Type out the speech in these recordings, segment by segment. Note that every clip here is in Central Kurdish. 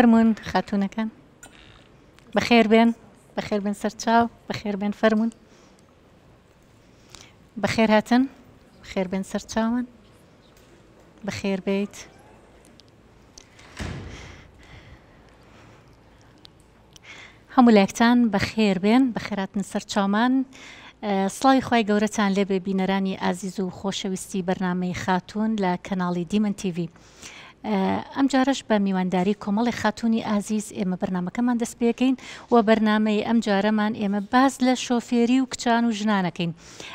فەرموون خاتوونەکان بەخێر بێن بەخێر بێن سەرچاو بەخێر بێن فەرموون بەخێر هاتن بەخێر بێن سەرچاوان بەخێر بێیت. هەموو لایەکتان بەخێر بێن بەخێراتن سەرچاومان سڵاوی خوای گەورەتان لێبێ بینەرانی ئازیز و خۆشەویستی بەرنامەی خاتوون لە کەناڵی دیمەن تیڤی ئەم جارەش بە میوانداری کۆمەڵی خاتوونی ئازیز ئێمە بەرنامەکەمان دەست پێکەین و بەرنامەی ئەم جارەمان ئێمە باز لە شۆفێری و کچان و ژنانەکەین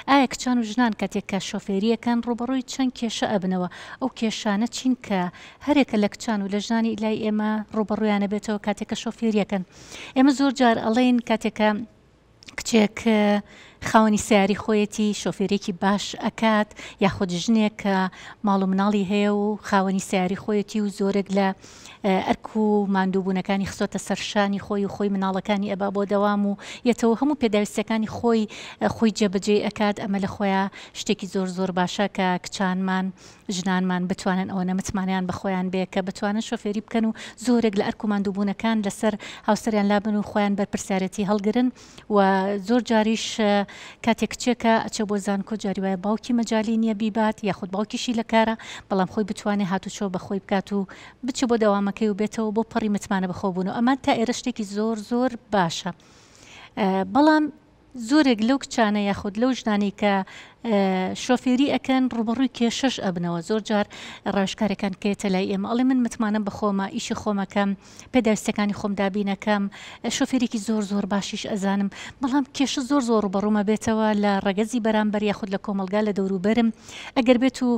ئایا کچان و ژنان کاتێک کە شۆفێریەکەن ڕوبەڕووی چەند کێشە ئەبنەوە ئەو کێشانە چین کە هەرێکە لە کچان و لە ژنانی لای ئێمە ڕووبەڕوویانە بێتەوە کاتێک کە شۆفێریەکەن ئێمە زۆر جار ئەڵێین کاتێک کە کچێک خاوەنی سیاری خۆیەتی شۆفێرێکی باش ئەکات یاخود ژنێک کە ماڵ و مناڵی هەیە و خاوەنی سیاری خۆیەتی و زۆرێک لە ئەرک و ماندووبوونەکانی خستۆتە سەرشانی خۆی و خۆی مناڵەکانی ئەبا بۆ دەوام و یەتەوە هەموو پێداویستەکانی خۆی خۆی جێبەجێ ئەکات ئەمە لە خۆیان شتێکی زۆر زۆر باشە کە کچانمان ژنانمان بتوانن ئەوەنە متمانەیان بە خۆیان بێ کە بتوانن شۆفێری بکەن و زۆرێک لە ئەرک و ماندووبوونەکان لەسەر هاوسەریان لابن و خۆیان بەرپرسیارێتی هەڵگرن و زۆر جاریش کاتێک کچێکە ئەچێ بۆ زانکۆ جاری وایە باوکی مەجالی نییە بیبات یاخود باوکیشی لە کارە بەڵام خۆی بتوانێ هاتوچۆ بە خۆی بکات و بچێ بۆ دەوامەکەی و بێتەوە بۆ پەڕی متمانە بەخۆبوون و ئەمە تا ئێرە شتێکی زۆر زۆر باشە بەڵام زۆرێک لەو کچانە یاخود لەو ژنانەی کە شۆفێری ئەکەن ڕوبەڕووی کێشەش ئەبنەوە زۆر جار ڕاوێژکارەکان کێتە لای ئێمە ئەڵێ من متمانەم بە خۆمە ئیشی خۆمەکەم پێداویستەکانی خۆم دابینەکەم شۆفێرێکی زۆر زۆر باشیش ئەزانم بەڵام کێشە زۆر زۆر ڕوبەڕوومە بێتەوە لە ڕەگەزی بەرامبەر یاخود لە کۆمەڵگا لە دەوروبەرم ئەگەر بێت و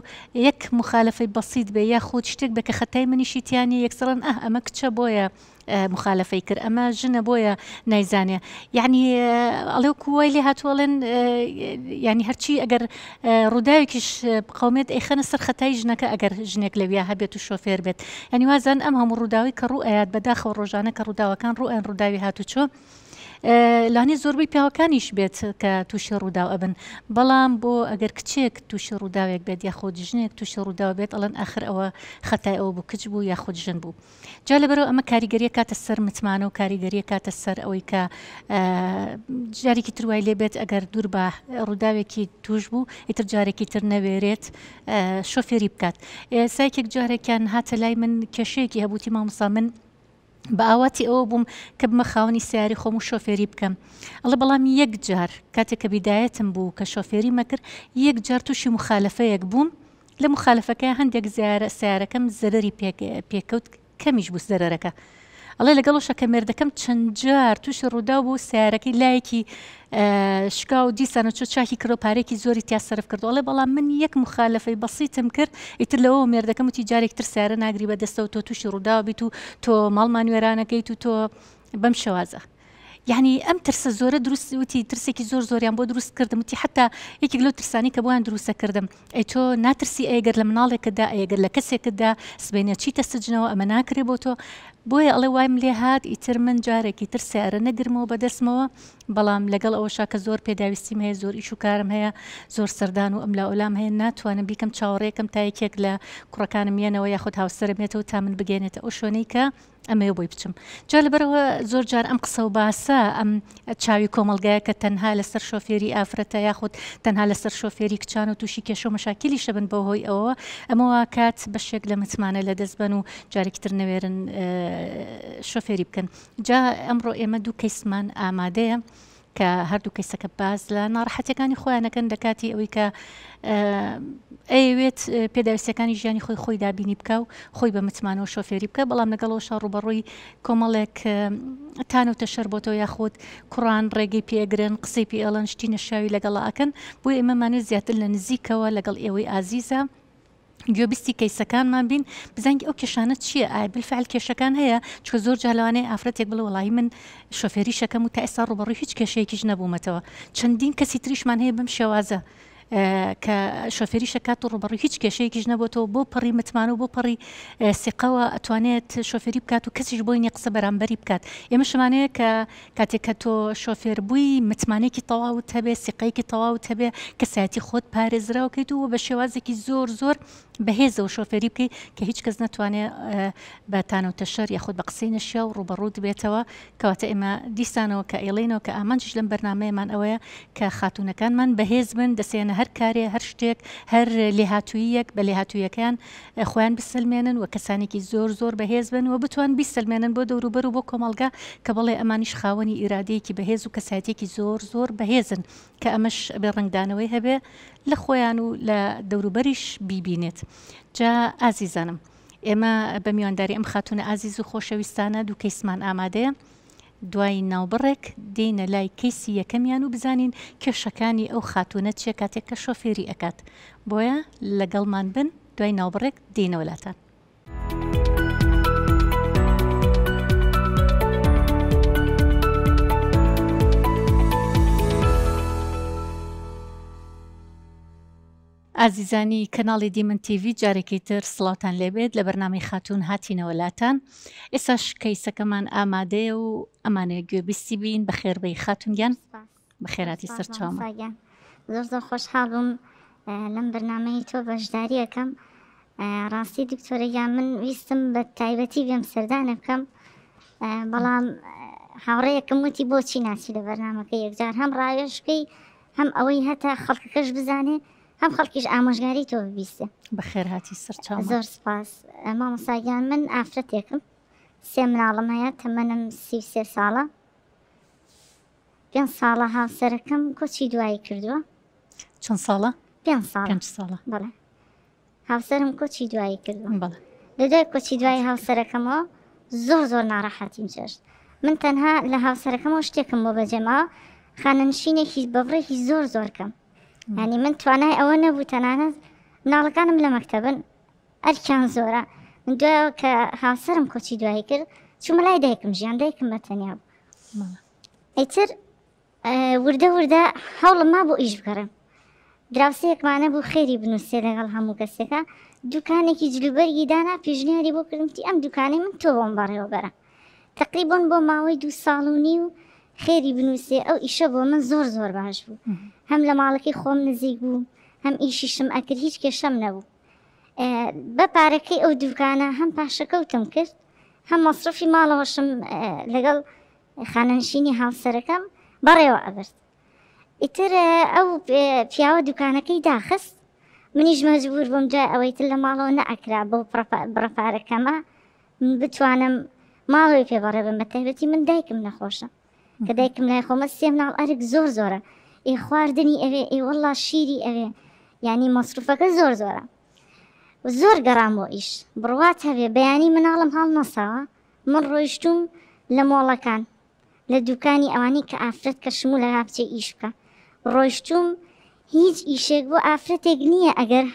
یەک مخالفەی بەسیت بێ یاخود شتێک بێ کە خەتای منیشی تیانە یەکسەرن ئەه ئەمە کچە بۆیە موخالەفەی کرد ئەمە ژنە بۆیە نایزانێ یعنی ئەڵێ وەکو وای لێ هاتوو ئەڵێن یعنی هەرچی ئەگەر ڕووداوێکیش بقەومێت ئەیخەنە سەر خەتای ژنەکە ئەگەر ژنێک لەویا هەبێت و شۆفێر بێت یعنی وازان ئەم هەموو ڕووداوی کە ڕوو ئەیات بەداخەوە ڕۆژانە کە ڕووداوەکان ڕوئەن ڕووداوی هاتوچۆ لانی زۆربەی پیاوەکانیش بێت کە تووشی ڕووداو ئەبن بەڵام بۆ ئەگەر کچێک تووشی ڕووداوێک بێت یاخود ژنێک تووشی ڕووداو بێت ئەڵێن ئاخر ئەوە خەتای ئەوە بوو کچ بوو یاخود ژن بوو جا لەبەرئەوە ئەمە کاریگەریە کاتە سەر متمانە و کاریگەریە کاتە سەر ئەوەی کە جارێکی تر وای لێ بێت ئەگەر دوور بە ڕووداوێکی توش بوو ئیتر جارێکی تر نەوێرێت شۆفێری بکات سایکێک جارێکیان هاتە لای من کێشەیەکی هەبووتی مامۆستا من بە ئاواتی ئەوە بووم کە بمە خاوەنی سیاری خۆم و شۆفێری بکەم ئەڵێ بەڵام یەک جار کاتێک کە بیدایەتم بوو کە شۆفێری مەکرد یەک جار تووشی مخالفەیەک بووم لە موخالەفەکەیا هەندێک زیارە سەیارەکەم زەرەری پێکەوت کەمیش بوو زەرەرەکە ئەڵێ لەگەڵەوشە کە مێردەکەم چەند جار تووشی ڕووداو بوو سیارەکەی لایەکی شکا و دیسانە چۆ چاکی کردو پارێکی زۆری تیا سەرف کردو ئەڵێ بەڵام من یەک مخالفەی بەسیتم کرد ئیتر لەوە مێردەکەم وتی جارێک تر سیارە ناگری بە دەستەوە تۆ تووشی ڕووداو بیت و تۆ ماڵمان وێرانەکەیت و تۆ بەم شێوازە یانی ئەم ترسە زۆرە دروست وتی ترسێکی زۆر زۆریان بۆ دروست کردم وتی حتا یەکێک لەو ترسانی کە بۆیان دروستە کردم ئەی تۆ ناترسی ئەگەر لە مناڵێکتدا ئەگەر لە کەسێکتدا سبەینێ چیتە سجنەوە ئەمە ناکرێ بۆ تۆ بۆیە ئەڵێ وایم لێ هات ئیتر من جارێکی تر سیارە نەگرمەوە بەدەستمەوە بەڵام لەگەڵ ئەوەشا کە زۆر پێداویستیم هەیە زۆر ئیش و کارم هەیە زۆر سەردان و ئەملا ئەولام هەیە ناتوانم بیکەم چاوەڕێکم تا یەکێک لە کوڕەکانم یەنەوە یاخود هاوسەرم یەتەوە تا من بگەێنێتە ئەو شوێنەی کە ئەمەوێ بۆی بچم. جا لەبەرئەوە زۆر جار ئەم قسە و باسە، ئەم چاوی کۆمەڵگایە کە تەنها لەسەر شۆفێری ئافرەتە یاخود تەنها لەسەر شۆفێری کچان و تووشی کێشە و مەشاکیلیش ئەبن بەو هۆی ئەوەوە، ئەمە واکات بەشێک لە متمانە لەدەست بەن و جارێکی تر نەوێرن شۆفێری بکەن. جا ئەمڕۆ ئێمە دوو کەیسمان ئامادەیە. کە هەردوو کەیسەکە باس لە ناڕەحەتیەکانی خۆیان ئەکەن لە کاتی ئەوەی کە ئەیەوێت پێداویستیەکانی ژیانی خۆی خۆی دابینی بکە و خۆی بە متمانەوە شۆفێری بکە بەڵام لەگەڵەوەشا ڕوبەڕووی کۆمەڵێک تان و تەشەر بۆتەوە یاخود کوڕان ڕێگەی پێگرن قسەی پێڵەن شتی نەشاوی لەگەڵا ئەکەن بۆ ئێمەمانوێت زیاتر لە نزیکەوە لەگەڵ ئێوەی ئازیزە گوێبیستی کەیسەکانمان بین بزانین ئەو کێشانە چییە ئایا بالفعل کێشەکان هەیە چونکە زۆر جار لەوانەیە ئافرەتێک بڵێ وەڵاهی من شۆفێریشەکەم و تا ئێستا ڕووبەڕووی هیچ کێشەیەکیش نەبوومەتەوە چەندین کەسی تریشمان هەیە بەم شێوازە کە شۆفێریش ئەکات و ڕووبەڕووی هیچ کێشەیەکیش نەبووەتەوە بۆ پەڕی متمانە و بۆ پەڕی سیقەوە ئەتوانێت شۆفێری بکات و کەسیش بۆی نییە قسە بەرامبەری بکات ئێمە شمانەیە کە کاتێک کە تۆ شۆفێر بووی متمانەیەکی تەواوت هەبێ سیقەیەکی تەواوت هەبێ کەسایەتی خۆت پارێزراو کەیت و بە شێوازێکی زۆر زۆر بەهێزەوە شۆفێری بکەی کە هیچ کەس نەتوانێ بە تانە و تەشەر یاخود بە قسەی نەشیاو ڕووبەڕووت بێتەوە. کەواتە ئێمە دیسانەوە کە ئەیڵێینەوە کە ئامانجیش لەم بەرنامەیەمان ئەوەیە کە خاتوونەکانمان بەهێز بن، دەسێنە هەر کارێ، هەر شتێک، هەر لێهاتووییەک بە لێهاتوویەکەیان خۆیان بسەلمێنن و کەسانێکی زۆر زۆر بەهێز بن و بتوان بیسەلمێنن بۆ دەوروبەر و بۆ کۆمەڵگا کە بەڵێ ئەمانیش خاوەنی ئیرادەیەکی بەهێز و کەسایەتیەکی زۆر زۆر بەهێزن کە ئەمەش ئەبێ ڕەنگدانەوەی هەبێ لە خۆیان و لە دەوروبەریش بیبینێت. جا ئازیزانم ئێمە بە میوانداری ئەم خاتوونە ئازیز و خۆشەویستانە دوو کەیسمان ئامادەیە. دوای ناوبڕێک دێینە لای کەیسی یەکەمیان و بزانین کێشەکانی ئەو خاتوونە چیە کاتێک کە شۆفێری ئەکات. بۆیە لەگەڵمان بن دوای ناوبڕێک دێینەوە لاتان. ئازیزانی کەناڵی دیمەن تیڤی جارێکی تر سڵاوتان لێبێت لە بەرنامەی خاتوون هاتینەوە لاتان ئێساش کەیسەکەمان ئامادەیە و ئەمانەیە گوێبیستی بین بەخێربێی خاتوون گیان بەخێراتی سەرچاوم زۆر زۆر خۆشحاڵ بووم لەم بەرنامەی تۆ بەشداری ئەکەم ڕاستی دکتۆرە گیان من ویستم بە تایبەتی بێم سەردانە بکەم بەڵام هاوڕێیەکم وتی بۆچی ناچی لە بەرنامەکە یەکجار هەم ڕاوێژ بکەی هەم ئەوەی هەتا خەڵکەکەش بزانێ هەم خەڵکیش ئامۆژگاری تۆ ببیستێ. بەخێرهاتی سەرچاوم. زۆر سپاس مامۆستا گیان من ئافرەتێکم سێ مناڵم هەیە تەمەنم 33 ساڵە پێنج ساڵە هاوسەرەکەم کۆچی دوایی کردووە. چەند ساڵە؟ پێنج ساڵە. پێنج ساڵە. بەڵێ. هاوسەرم کۆچی دوایی کردووە. بەڵێ. لە دوای کۆچی دوایی هاوسەرەکەمەوە زۆر زۆر ناڕەحەتیم چێشت. من تەنها لە هاوسەرەکەمەوە شتێکم بۆ بەجێماوە خانەنشینێکی بە بڕێکی زۆر زۆر کەم. یعنی من توانای ئەوە نەبوو تەنانەت مناڵەکانم لە مەکتەبن ئەرکیان زۆرە. من دوایەوە کە هاوسەرم کۆچی دوایی کرد چوومە لای دایکم ژیان دایکم بە تەنیا بوو. ئیتر وردە وردە هەوڵم ما بۆ ئیش بگەڕێم. دراوسێیەکمان هەبوو خێری بنووسێ لەگەڵ هەموو کەسێکا، دوکانێکی جلوبەرگی دانا، پێشنیاری بۆ کردم وتی ئەم دوکانەی من تۆ بۆم بەڕێوەبەرە. تەقریبەن بۆ ماوەی دوو ساڵ و نیو خێری بنووسێ ئەو ئیشە بۆ من زۆر زۆر باش بوو. هەم لە ماڵەکەی خۆم نزیک بوو، هەم ئیشیشم ئەکرد، هیچ کێشەم نەبوو. بە پارەکەی ئەو دوکانە هەم پاشەکەوتم کرد، هەم مەسرەفی ماڵەوەشم لەگەڵ خانەنشینی هاوسەرەکەم بەڕێوە ئەبرد. ئیتر ئەو پیاوە دوکانەکەی داخست، منیش مەجبور بووم دوای ئەوەی تر لە ماڵەوە نەئەکرا بەو بڕە پارە کەمە من بتوانم ماڵەوەی پێ بەڕێ بم، بە تایبەتی من دایکم نەخۆشە کە دایکم لای خۆمە سێ مناڵ ئەرک زۆر زۆرە، ئێ خواردنی ئەوێ، ئێ وەڵڵا شیری ئەوێ، یانی مەسروفەکە زۆر زۆرە. زۆر گەڕام بۆ ئیش، بڕوات هەبێ بەیانی مناڵم هەڵنەساوە من ڕۆیشتووم لە مۆڵەکان لە دوکانی ئەوانەی کە ئافرەت کە شمولە با بچێ ئیش بکا ڕۆیشتووم هیچ ئیشێک بۆ ئافرەتێک نییە ئەگەر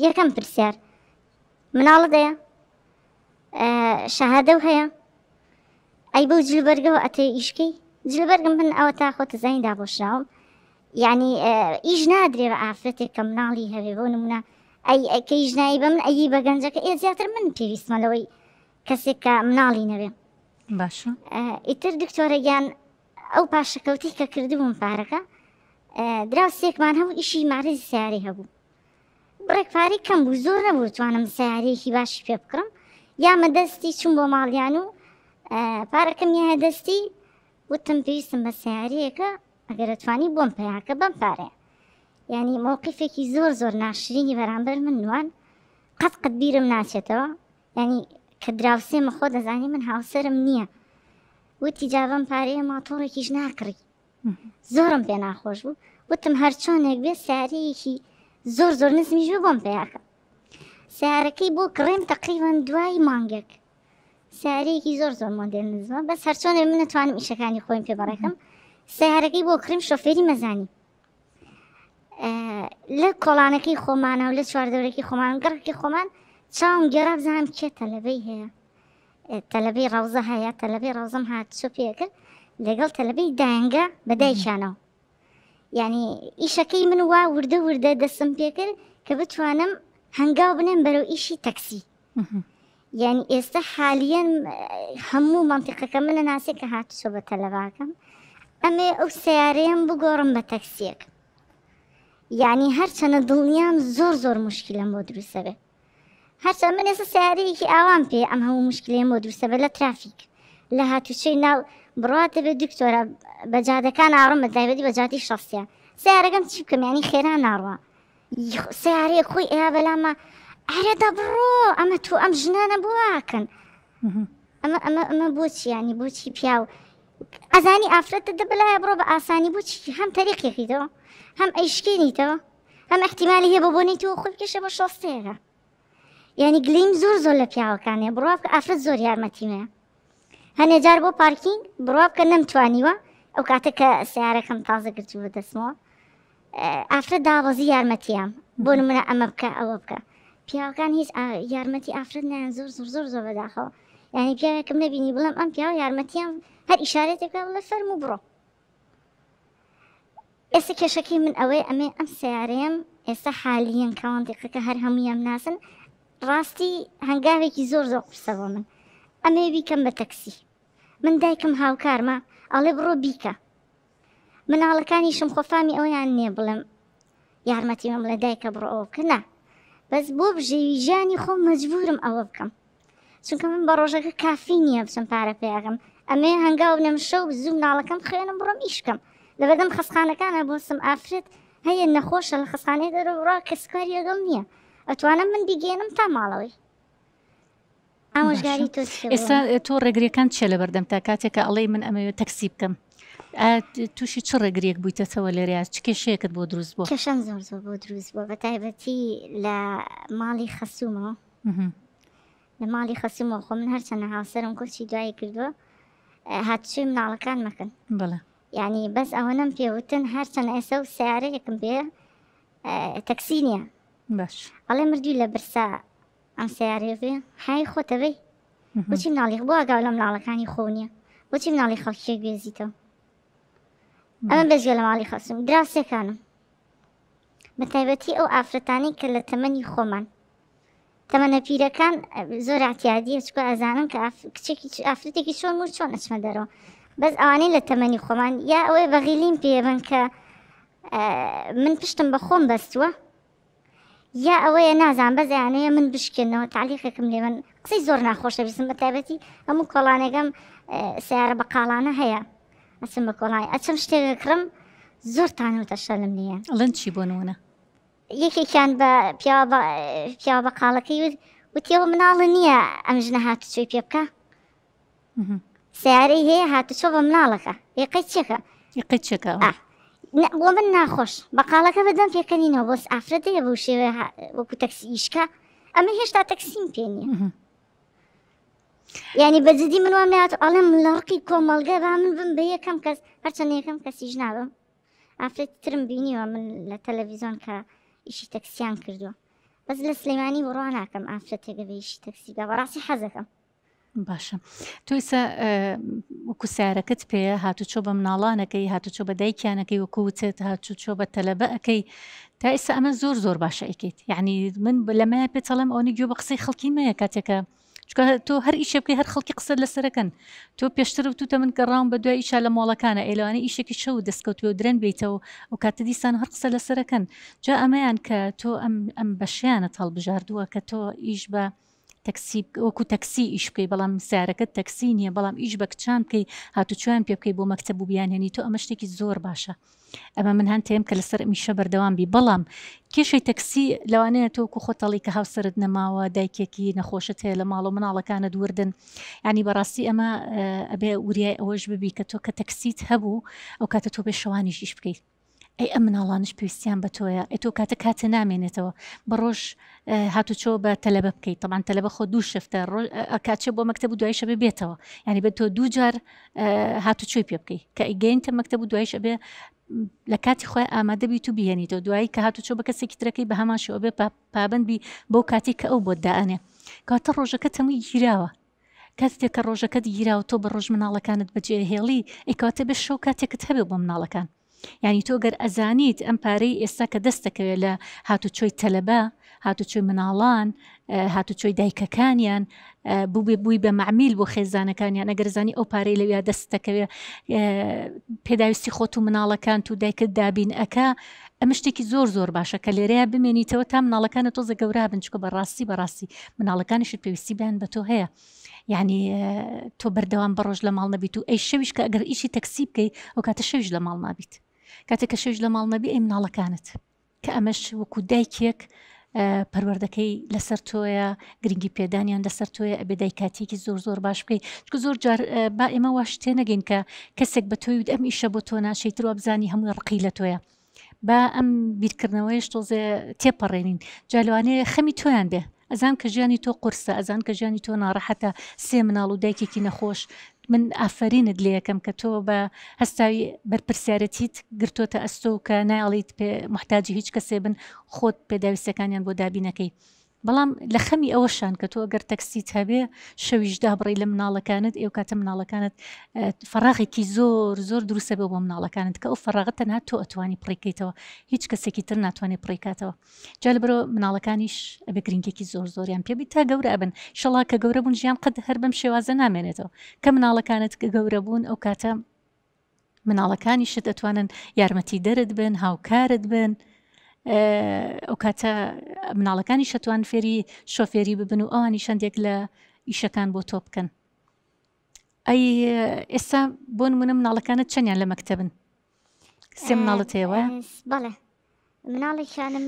یەکەم پرسیار مناڵت هەیە شەهادە و هەیە ئەی بەو جلوبەرگەوە ئەتەوێ ئیشکەی جلوبەرگم من ئەوە تا خۆتە زانی دابۆشراوم یعنی ئیش نادرێ بە ئافرەتێک کە مناڵی هەبێ بۆ نمونە ئەی کە ئیش نایی بە من ئەی بە گەنجەکە ئێ زیاتر من پێویستمە لەوەی کەسێک کە مناڵی نەبێ. باشە. ئیتر دکتۆرە گیان ئەو پاشەکەوتەی کە کردبووم پارەکە دراوسێکمان هەبوو ئیشی مارزی سیارەی هەبوو بڕێک پارەی کەم بوو زۆر نەبوو توانم سیارەیەکی باشی پێ بکڕم یامە دەستی چوم بۆ ماڵیان و پارەکەم یایە دەستی وتم پێویستم بە سیارەیەکە ئەگەر توانی بۆم پیاکە بەم پارەیە یعنی مووقفێکی زۆر زۆر ناشرینی بەرامبەر من نوان قەت قەت بیرم ناچێتەوە یانی کە دراوسێمە خۆ دەزانی من هاوسەرم نییە وتی جا بەم پارەیە ماتۆڕێکیش ناکڕی زۆرم پێ ناخۆش بوو وتم هەرچۆنێک بێ سارەیەکی زۆر زۆر نزمیش بوو بۆم پیاکە سیارەکەی بۆ کڕیم تقریبان دوای مانگێک سیارەیەکی زۆر زۆر مۆدێل نزمە بەس هەرچۆنێ من نتوانم ئیشەکانی خۆیم پێ بەڕێکم سیارەکەی بۆ کڕیم شۆفێری مەزانی لە کۆڵانەکەی خۆمانە و لە چواردەورەکەی خۆمان گەڕەکی خۆمان چاوم گێڕا بزانم کێ تەلەبەی هەیە تەلەبەی ڕەوزە هەیە تەلەبەی ڕەوزەم هات چۆ پێکرد لەگەڵ تەلەبەی دایەنگە بە دایکیانەوە یعنی ئیشەکەی من وا وردە وردە دەستم پێکرد کە بتوانم هەنگاو بنێم بەرەو ئیشی تەکسی یعنی ئێستا حالیەن هەموو مەنتیقەکە منە ناسێ کە هاتوچۆ بە تەلەباکەم ئەمێ ئەو سیارەیەم بگۆڕم بە تەکسیەک یعنی هەرچەنە دڵنیام زۆر زۆر مشکلم بۆ دروستە بێ. هەرچەند من ئێستا سیارەیەکی ئاوام پێ ئەم هەموو مشکلەیەم بۆ دروستە بە لە ترافیک لە هاتوچۆی ناو بڕوات دەبێت دکتۆرە بە جادەکان ئاڕم بە تایبەتی بە جادەی شەستە سیارەکەم چی بکەم ینی خێرا ناڕوا سیارەیە خۆی ئەیا بەلامە ئەرێ دەبڕۆ ئەمە تۆ ئەم ژنانە بۆ واکەن ئەمە ئەمە ئەمە بۆچی ینی بۆچی پیاو ئەزانی ئافرەتە دەبلایە بڕۆ بە ئاسانی بۆچی هەم تەریقێکیتەوە هەم ئەیشکێنیتەوە هەم احتیمالی هەیە بۆ بۆنی تۆ خۆی بکێشە بۆ شۆستەیەکە یعنی گلیم زۆر زۆر لە پیاوەکانێ بڕوا بکە ئافرەت زۆر یارمەتیمەیە هەنێ جار بۆ پارکینگ بڕوا بکە نەمتوانیوە ئەو کاتە کە سیارەکەم تازە گرتوو بە دەستمەوە ئافرەت دابەزی یارمەتیان بۆ نمونە ئەمە بکە ئەوە بکە پیاوەکان هیچ یارمەتی ئافرەت نیان زۆر زۆر زۆر زۆر بەداخەوە یعنی پیاوێکم نەبینی بڵم ئەم پیاوە یارمەتیان هەر ئیشارەتێکە بڵێ فەرموو بڕۆ ئێستا کێشەکەی من ئەوەیە ئەمێ ئەم سەیارەیەم ئێستا حالیەن کاوەندیقەکە هەر هەموویان ناسن ڕاستی هەنگاوێکی زۆر زۆر قورسە بۆ من ئەمێ بیکەم بە تەکسی من دایکم هاوکارمە ئەڵێ بڕۆ بیکە مناڵەکانیشم خۆ فامی ئەویان نییە بڵێم یارمەتی من بڵێ دایکە بڕۆ ئەوە بکە نا بەس بۆ بژێوی ژیانی خۆم مەجبورم ئەوە بکەم چونکە من بە ڕۆژەکە کافی نییە بچم پارە پێیاکەم ئەمێ هەنگاو بنێم شەو زوو مناڵەکەم خوێنم بڕۆم ئیش بکەم لەبەردەم خەستخانەکانە بۆسم ئافرەت هەیە نەخۆشە لە خەستخانەی دەرەوە ڕا کەسکاری لەگەڵ نییە ئەتوانم من بیگەێنم تا ماڵەوەی ئامۆژگاری تۆ چیە بۆ ئێستا تۆ ڕێگریەکان چیە لە بەردەم تا کاتێکە ئەڵێی من ئەمەوێت تەکسی بکەم تووشی چ ڕێگریەک بوویتەتەوە لێرە چ کێشەیەکت بۆ دروست بووە؟ کێشەم زۆر زۆر بۆ دروست بووە بە تایبەتی لە ماڵی خەسوومەوە لە ماڵی خەسوومەوە خۆ من هەرچەنە هاوسەرم کۆچی دوایی کردووە هاتوچۆی مناڵەکان مەکەن بەڵێ یعنی بەس ئەوەنەم پێوتن هەرچەند ئێستا و سیارەیەکم پێ تەکسی نییە باش ئەڵێ مردووی لە برسا ئەم سیارەیە بێ حای خۆتە بێ بۆچی مناڵی بۆ ئاگاو لە مناڵەکانی خۆ نییە بۆچی مناڵی خەڵکیە گوێزیتەوە ئەمە بێجگە لە ماڵی خەسوم دراوسێکانم بە تایبەتی ئەو ئافرەتانەی کە لە تەمەنی خۆمان تەمەنە پیرەکان زۆر اعتیادیە چکە ئەزانن کە کچێکی ئافرەتێکی چۆن و چۆن ئەچمە دەرەوە بەس ئەوانەی لە تەمەنی خۆمان یا ئەوەی بەغیلیم پێبن کە من پشتم بە خۆم بەستووە یا ئەوەیە نازان بەس ئەیانەوێ من بشکێنەوە تەعلیقێکم لێ بن قسەی زۆر ناخۆشە بیستم بە تایبەتی هەموو کۆڵانێکم سیارە بەقاڵانە هەیە ئەچم بە کۆڵانی ئەچم شتێک کڕم زۆر تان و تەشەلم لێیە ئەڵێن چی بۆ نمونە یەکێکیان بە پیاوە بە پیاوە بەقاڵەکەی وت وتیەوە مناڵە نییە ئەم ژنە هاتوچۆی پێ بکە سیارەی هەیە هاتوچۆ بە مناڵەکە یقەی چێکە یقەی چێکە بۆ من ناخۆش بەقاڵەکە بەدەم پێکەنینەوە بۆس ئافرەت هەیە بەو شێوەیە وەکو تەکسی ئیشکا ئەمە هێشتا تەکسیم پێ نییە یعنی بە جدی من وام نات ئەڵێم لە ڕقی کۆمەڵگە با من بم بە یەکەم کەس هەرچەند یەکەم کەسیش نابم ئافرەت ترم بینیوە من لە تەلەڤیزیۆن کە ئیشی تەکسیان کردووە بەس لە سلەیمانی بڕوا ناکەم ئافرەتێکە بە ئیشی تەکسی بە بەڕاستی حەزەکەم باشە تۆ ئیسا وەکو سیارەکەت پێیە هاتوچۆ بە مناڵانەکەی هاتوچۆ بە دایکیانەکەی وەکو وتت هاتوچۆ بە تەلەبە ئەەکەی تا ئێستا ئەمە زۆر زۆر باشە ئەیکەیت یعنی من لەمە پێ تەڵێم ئەوەنە گوێ بە قسەی خەڵکی مەیە کاتێکە چکە تۆ هەر ئیشێ بکەی هەر خەڵکی قسەت لەسەرەکەن تۆ پێشتر وتوتە من گەڕاوم بە دوای ئیشا لە مۆڵەکانە ئێ لەوانەیە ئیشێکی شەو دەستکەوت بێ و درەنگ بێیتەوە ئەو کاتە دیسان هەر قسە لەسەرەکەن جا ئەمەیان کە تۆ ئەم ئەم بەشیانت هەڵبژاردووە کە تۆ ئیش بە تەکسی وەکو تەکسی ئیش بکەی بەڵام سیارەکەت تەکسی نییە بەڵام ئیش بە کچان بکەی هاتوچۆیان پێ بکەی بۆ مەکتەب و بیانهێنی تۆ ئەمە شتێکی زۆر باشە ئەمە من هەن تێم کە لەسەر ئەمیشە بەردەوام بی بەڵام کێشەی تەکسی لەوانەیە تۆ وەکو خۆت ئەڵێی کە هاوسەرت نەماوە دایکێکی نەخۆشت هەیە لە ماڵەوە مناڵەکانت وردن یعنی بەڕاستی ئەمە ئەبێ وریای ئەوەش ببی کە تۆ کە تەکسیت هەبوو ئەو کاتە تۆ بێ شەوانیش ئیش بکەیت ئەی ئەم مناڵانش پێویستیان بە تۆیە ئەی تۆ کاتە کاتە نامێنێتەوە بە ڕۆژ هاتوچۆ بە تەلەبە بکەیت تەمان تەلەبە خۆ دوو شفتە کاچێ بۆ مەکتەب و دوایشە بێ بێتەوە یعنی بە تۆ دوو جار هاتوچۆی پێ بکەیت کە ئەیگەینتە مەکتەب و دوایش ئەبێ لە کاتی خۆی ئامادە بیت و بهێنیتەوە دوایی کە هاتوچۆ بە کەسێکی ترەکەی بە هەمان شێوە بێ پابند بی بەو کاتی کە ئەو بۆت دائەنێ کاتە ڕۆژەکە تەمووی گیراوە کاتێک کە ڕۆژەکەت گیرا و تۆ بە ڕۆژ مناڵەکانت بەجێ هێڵی ئەی کەواتە بێ شەو کاتێکت هەبێ بۆ مناڵەکان یعنی تۆ گەر ئەزانیت ئەم پارەی ئێستا کە دەست دەکەوێت لە هاتوچۆی تەلەبە. هاتوچۆی مناڵان هاتوچۆی دایکەکانیان بووبێ بووی بە مەعمیل بۆ خێزانەکانیان ئەگەر زانی ئەو پارەی لەویا دەست دەکەوێ پێداویستی خۆت و مناڵەکانت و دایکت دابین ئەکا ئەمە شتێکی زۆر زۆر باشە کە لێرەیە بمێنیتەوە تا مناڵەکانت تۆزە گەورە بن چکە بەڕاستی بەڕاستی مناڵەکانیشت پێویستی بیان بە تۆ هەیە یعنی تۆ بەردەوام بە ڕۆژ لە ماڵ نەبیت و ئەی شەویش کە ئەگەر ئیشی تەکسی بکەی ئەو کاتە شەویش لە ماڵ نابیت کاتێک کە شەویش لە ماڵ نەبی ئەی مناڵەکانت کە ئەمەش وەکو دایکێک پەروەردەکەی لەسەر تۆیە گرنگی پێدانیان لەسەر تۆیە ئەبێ دایکاتێکی زۆر زۆر باش بکەیت چکە زۆر جار با ئێمە واش تێنەگەین کە کەسێک بە تۆی ئەم ئیشە بۆ تۆ ناشەی تر وابزانی هەمووی ڕقی لە تۆیە با ئەم بیرکردنەوەیش تۆزێ تێپەڕێنین جا لەوانەیە خەمی تۆیان بێ ئەزان کە ژیانی تۆ قورسە ئەزان کە ژیانی تۆ ناڕەحەتە سێ مناڵ و دایکێکی نەخۆش من ئافەرینت لێ یەکەم کە تۆ بە هەستاوی بەرپرسیارەتیت گرتۆتە ئەستۆ و کە نایەڵیت پێ محتاجی هیچ کەسێ بن خۆت پێداویستەکانیان بۆ دابینەکەی بەڵام لە خەمی ئەوەشان کە تۆ ئەگەر تەکسیت هەبێ شەویش دابڕی لە مناڵەکانت ئێو کاتە مناڵەکانت فەراغێکی زۆر زۆر دروستە بێ بۆ مناڵەکانت کە ئەو فەراغە تەنها تۆ ئەتوانی پڕیکەیتەوە هیچ کەسێکی تر ناتوانێت پڕیکاتەوە جا لەبەرئەوە مناڵەکانیش ئەبێ گرنگیەکی زۆر زۆریان پێ بیت تا گەورە ئەبن ئیشەڵا کە گەورە بوون ژیان قەت هەر بەم شێوازە نامێنێتەوە کە مناڵەکانت گەورە بوون ئەو کاتە مناڵەکانیشت ئەتوانن یارمەتی دەرت بن هاوکارت بن ئەو کاتە مناڵەکانی شەتوان فێری شۆفێری ببن و ئەوانی شەندێک لە ئیشەکان بۆ تۆ بکەن ئەی ئێستا بۆ نمونە مناڵەکانت چەندیان لە مەکتەبن سێ مناڵت هەیە وایە؟ بەڵێ مناڵێکیانم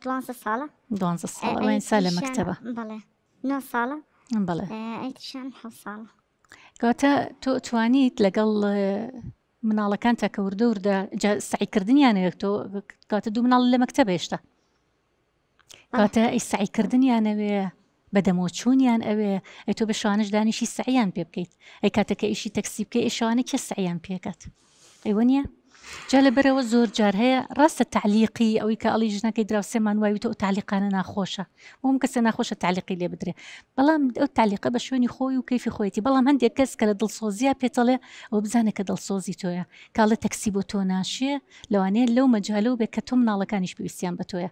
دوانزە ساڵە دوانزە ساڵە وای سا لە مەکتەبە بەڵێ نۆ ساڵە بەڵێ ئەیتریشان حەو ساڵە کەواتە تۆ توانیت لەگەڵ مناڵەکان تا کە وردە وردە سعیکردنیانەوە تۆ کاتە دوو مناڵ لە مەکتەبە هێشتا کاتە ئەی سەعی کردنیان ئەوێ بەدەمەوە چوونیان ئەوێ ئەی تۆ بە شوانش دانیشی سەعیان پێ بکەیت ئەی کاتێک کە ئیشی تەکسی بکەی ئەی شوانە کێ سەعیان پێکات ئەیوە نییە جا لەبەرەوە زۆر جار هەیە ڕاستە تعلیقی ئەوەی کە ئەڵی ژنەکەی دراوسێمان وای وتە ئەو تعلیقانە ناخۆشە بۆم کەسە ناخۆشە تعلیقی لێ بدرێ بەڵام ئەو تعلیقە بە شوێنی خۆی و کەیفی خۆیەتی بەڵام هەندێک کەس کە لە دڵسۆزییا پێتەڵێ ئەو بزانە کە دڵسۆزی تۆیە کاڵێ تەکسی بۆ تۆ ناشێ لەوانەیە لەو مەجالەوە بێت کە تۆ مناڵەکانیش پێویستیان بە تۆیە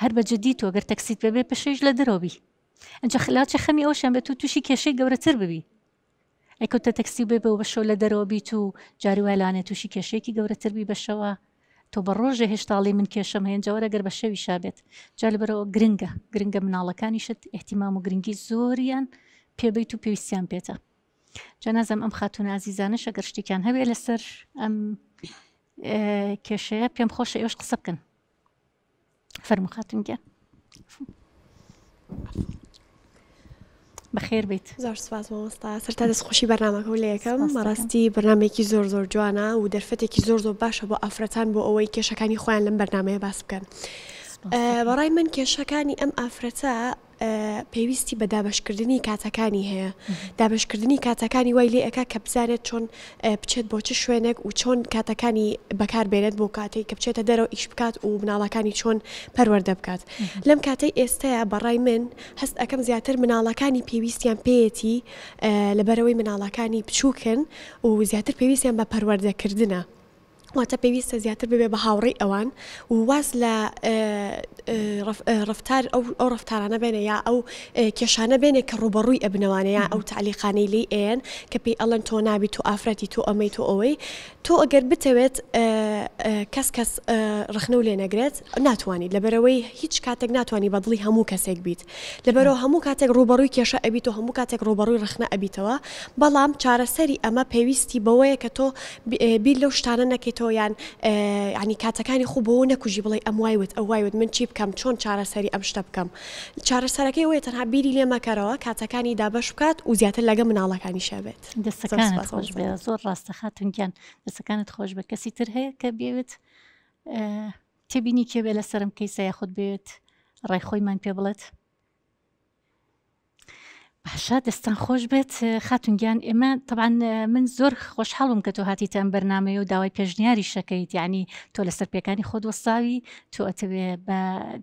هەر بە جدی تۆ گەر تەکسیت پێ بێ پشەیش لە دەرەوە بی ئەنجا خلاچە خەمی ئەوشیان بێت و تووشی کێشەی گەورەتر ببی ئەی کەوتە تەکسی بێ بەوە بەشەو لە دەرەوە بیت و جاری وای لانێ تووشی کێشەیەکی گەورەتر بی بەشەوە تۆ بە ڕۆژێ هێشتاڵی من کێشەم هەیە جاوەرە گەر بە شەوی شابێت جا لەبەرەوە گرنگە گرنگە مناڵەکانیشت احتیمام و گرنگی زۆریان پێبیت و پێویستیان پێتە جا نازم ئەم خاتونە ئازیزانەش ئەگەر شتێکیان هەبێ لەسەر ئەم کێشەیە پێم خۆشە ئێوەش قسە بکەن فەرموو خاتون گیان بەخێر بیت زۆر سپاس مامۆستا سەرتا دەستخۆشی بەرنامەکە و لەیەکەم بەڕاستی بەرنامێکی زۆر زۆر جوانە و دەرفەتێکی زۆر زۆر باشە بۆ ئافرەتان بۆ ئەوەی کێشەکانی خۆیان لەم بەرنمەیە باس بکەن بەڕای من کێشەکانی ئەم ئافرەتە پێویستی بە دابەشکردنی کاتەکانی هەیە، دابەشکردنی کاتەکانی وای لێ ئەکا کە بزانێت چۆن بچێت بۆ چ شوێنێک و چۆن کاتەکانی بەکار بێنێت بۆ کاتێک کە بچێتە دەرەوە ئیش بکات و مناڵەکانی چۆن پەروەردە بکات لەم کاتەی ئێستەیە بەڕای من هەست ئەکەم زیاتر مناڵەکانی پێویستیان پێیەتی لەبەرئەوەی مناڵەکانی بچووکن و زیاتر پێویستیان بە پەروەردەکردنە. واتە پێویستە زیاتر ببێ بە هاوڕێی ئەوان و واز لە ڕەفتار ئەو ڕەفتارانە بێنێ یا ئەو کێشانە بێنێ کە ڕووبەڕووی ئەبنەوانە یا ئەو تەعلیقانەی لێی ئەیەن کە پێی ئەڵێن تۆ نابی تۆ ئافرەتی تۆ ئەمەی تۆ ئەوەی تۆ ئەگەر بتەوێت کەس کەس ڕەخنەو لێ نەگرێت ناتوانیت لەبەرئەوەی هیچ کاتێک ناتوانی بە دڵی هەموو کەسێک بیت لەبەرئەوە هەموو کاتێک ڕووبەڕووی کێشە ئەبیت و هەموو کاتێک ڕووبەڕووی ڕەخنە ئەبیتەوە، بەڵام چارەسەری ئەمە پێویستی بەوەیە کە تۆ بیر لەو شتانە نەکەیتەوە یان یانی کاتەکانی خۆ بەوە نەکوژی بڵێی ئەم وای وت ئەو وای وت من چی بکەم چۆن چارەسەری ئەم شتە بکەم چارەسەرەکەی ئەوەیە تەنها بیری لێ مەکەرەوە کاتەکانی دابەش بکات و زیاتر لەگە مناڵەکانیشا بێت. دەستەکانت خۆش بێ زۆر ڕاستە خاتون گیان دەستەکانت خۆش بێ کەسی تر هەیە کە بیەوێت تێبینی کێ بێ لەسەرم کەیسە یاخود بێت ڕای خۆیمان پێ بڵێت؟ باشە دەستان خۆش بێت خاتون گیان ئێمە تەبعەن من زۆر خۆشحاڵ بووم کە تۆ هاتیتە ئەم بەرنامەیە و داوای پێشنیاری شەکەیت یعنی تۆ لەسەر پێکانی خۆت وەستاوی تۆ ئەتەوێ بە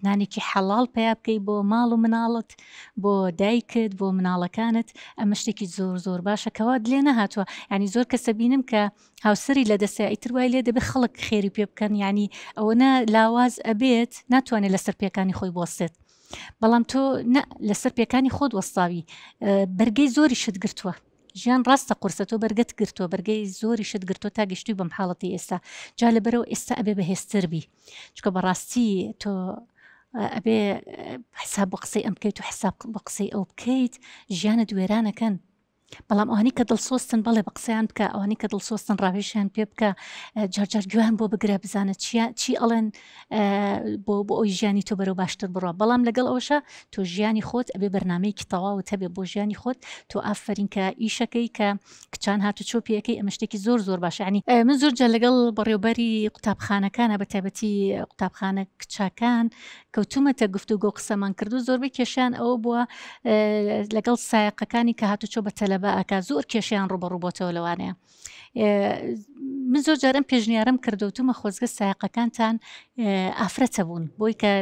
نانێکی حەڵاڵ پیا بکەی بۆ ماڵ و مناڵت بۆ دایکت بۆ مناڵەکانت ئەمە شتێکی زۆر زۆر باشە کەوا لێ نەهاتووە یعنی زۆر کەسە بینم کە هاوسەری لە دەسە ئیتر وای لێ دەبێت خەڵک خێری پێ بکەن یعنی ئەوەنە لاواز ئەبێت ناتوانێت لەسەر پێکانی خۆی بوەستێت بەڵام تۆ نە لەسەر پێکانی خۆت وەستاوی بەرگەی زۆری شت گرتووە ژیان ڕاستە قورسە تۆ بەرگەت گرتووە بەرگەی زۆری شت گرتووە تا گەشتوی بەم حاڵەتی ئێستا جا لەبەرەوە ئێستا ئەبێ بەهێزتر بی چکە بەڕاستی تۆ ئەبێ حساب بۆ قسەی ئەم بکەیت و حساب بۆ قسەی ئەو بکەیت ژیانت وێرانەکەن بەڵام ئەوانەی کە دڵسۆزتن بەڵێ بە قسەیان بکە ئەوانەی کە دڵسۆزتن ڕاوێژیان پێ بکە جارجار گوێیان بۆ بگرە بزانە چیە چی ئەڵێن بۆ بۆ ئەوی ژیانی تۆ بەرەو باشتر بڕە بەڵام لەگەڵ ئەوشە تۆ ژیانی خۆت ئەبێ بەرنمەیەکی تەواوت هەبێ بۆ ژیانی خۆت تۆ ئافرین کە ئیشەکەی کە کچان هاتو چۆ پێەکەی ئەمە شتێکی زۆر زۆر باشانی من زۆر جار لەگەڵ بەڕێوبەری قوتابخانەکانە بە تایبەتی قوتابخانە کچەکان کەوتومەتە گفتوگۆ قسەمان کردو زۆربەی کێشیان ئەوە بووە لەگەڵ سایەقەکانی کە هاتوچۆ بە تەلەبە ئەکا زۆر کێشیان ڕوبەڕوو بۆتەوە لەوانەیە من زۆر جارم پێشنیارم کردوتومە خۆزگە سایەقەکانتان ئافرەتە بوون بۆی کە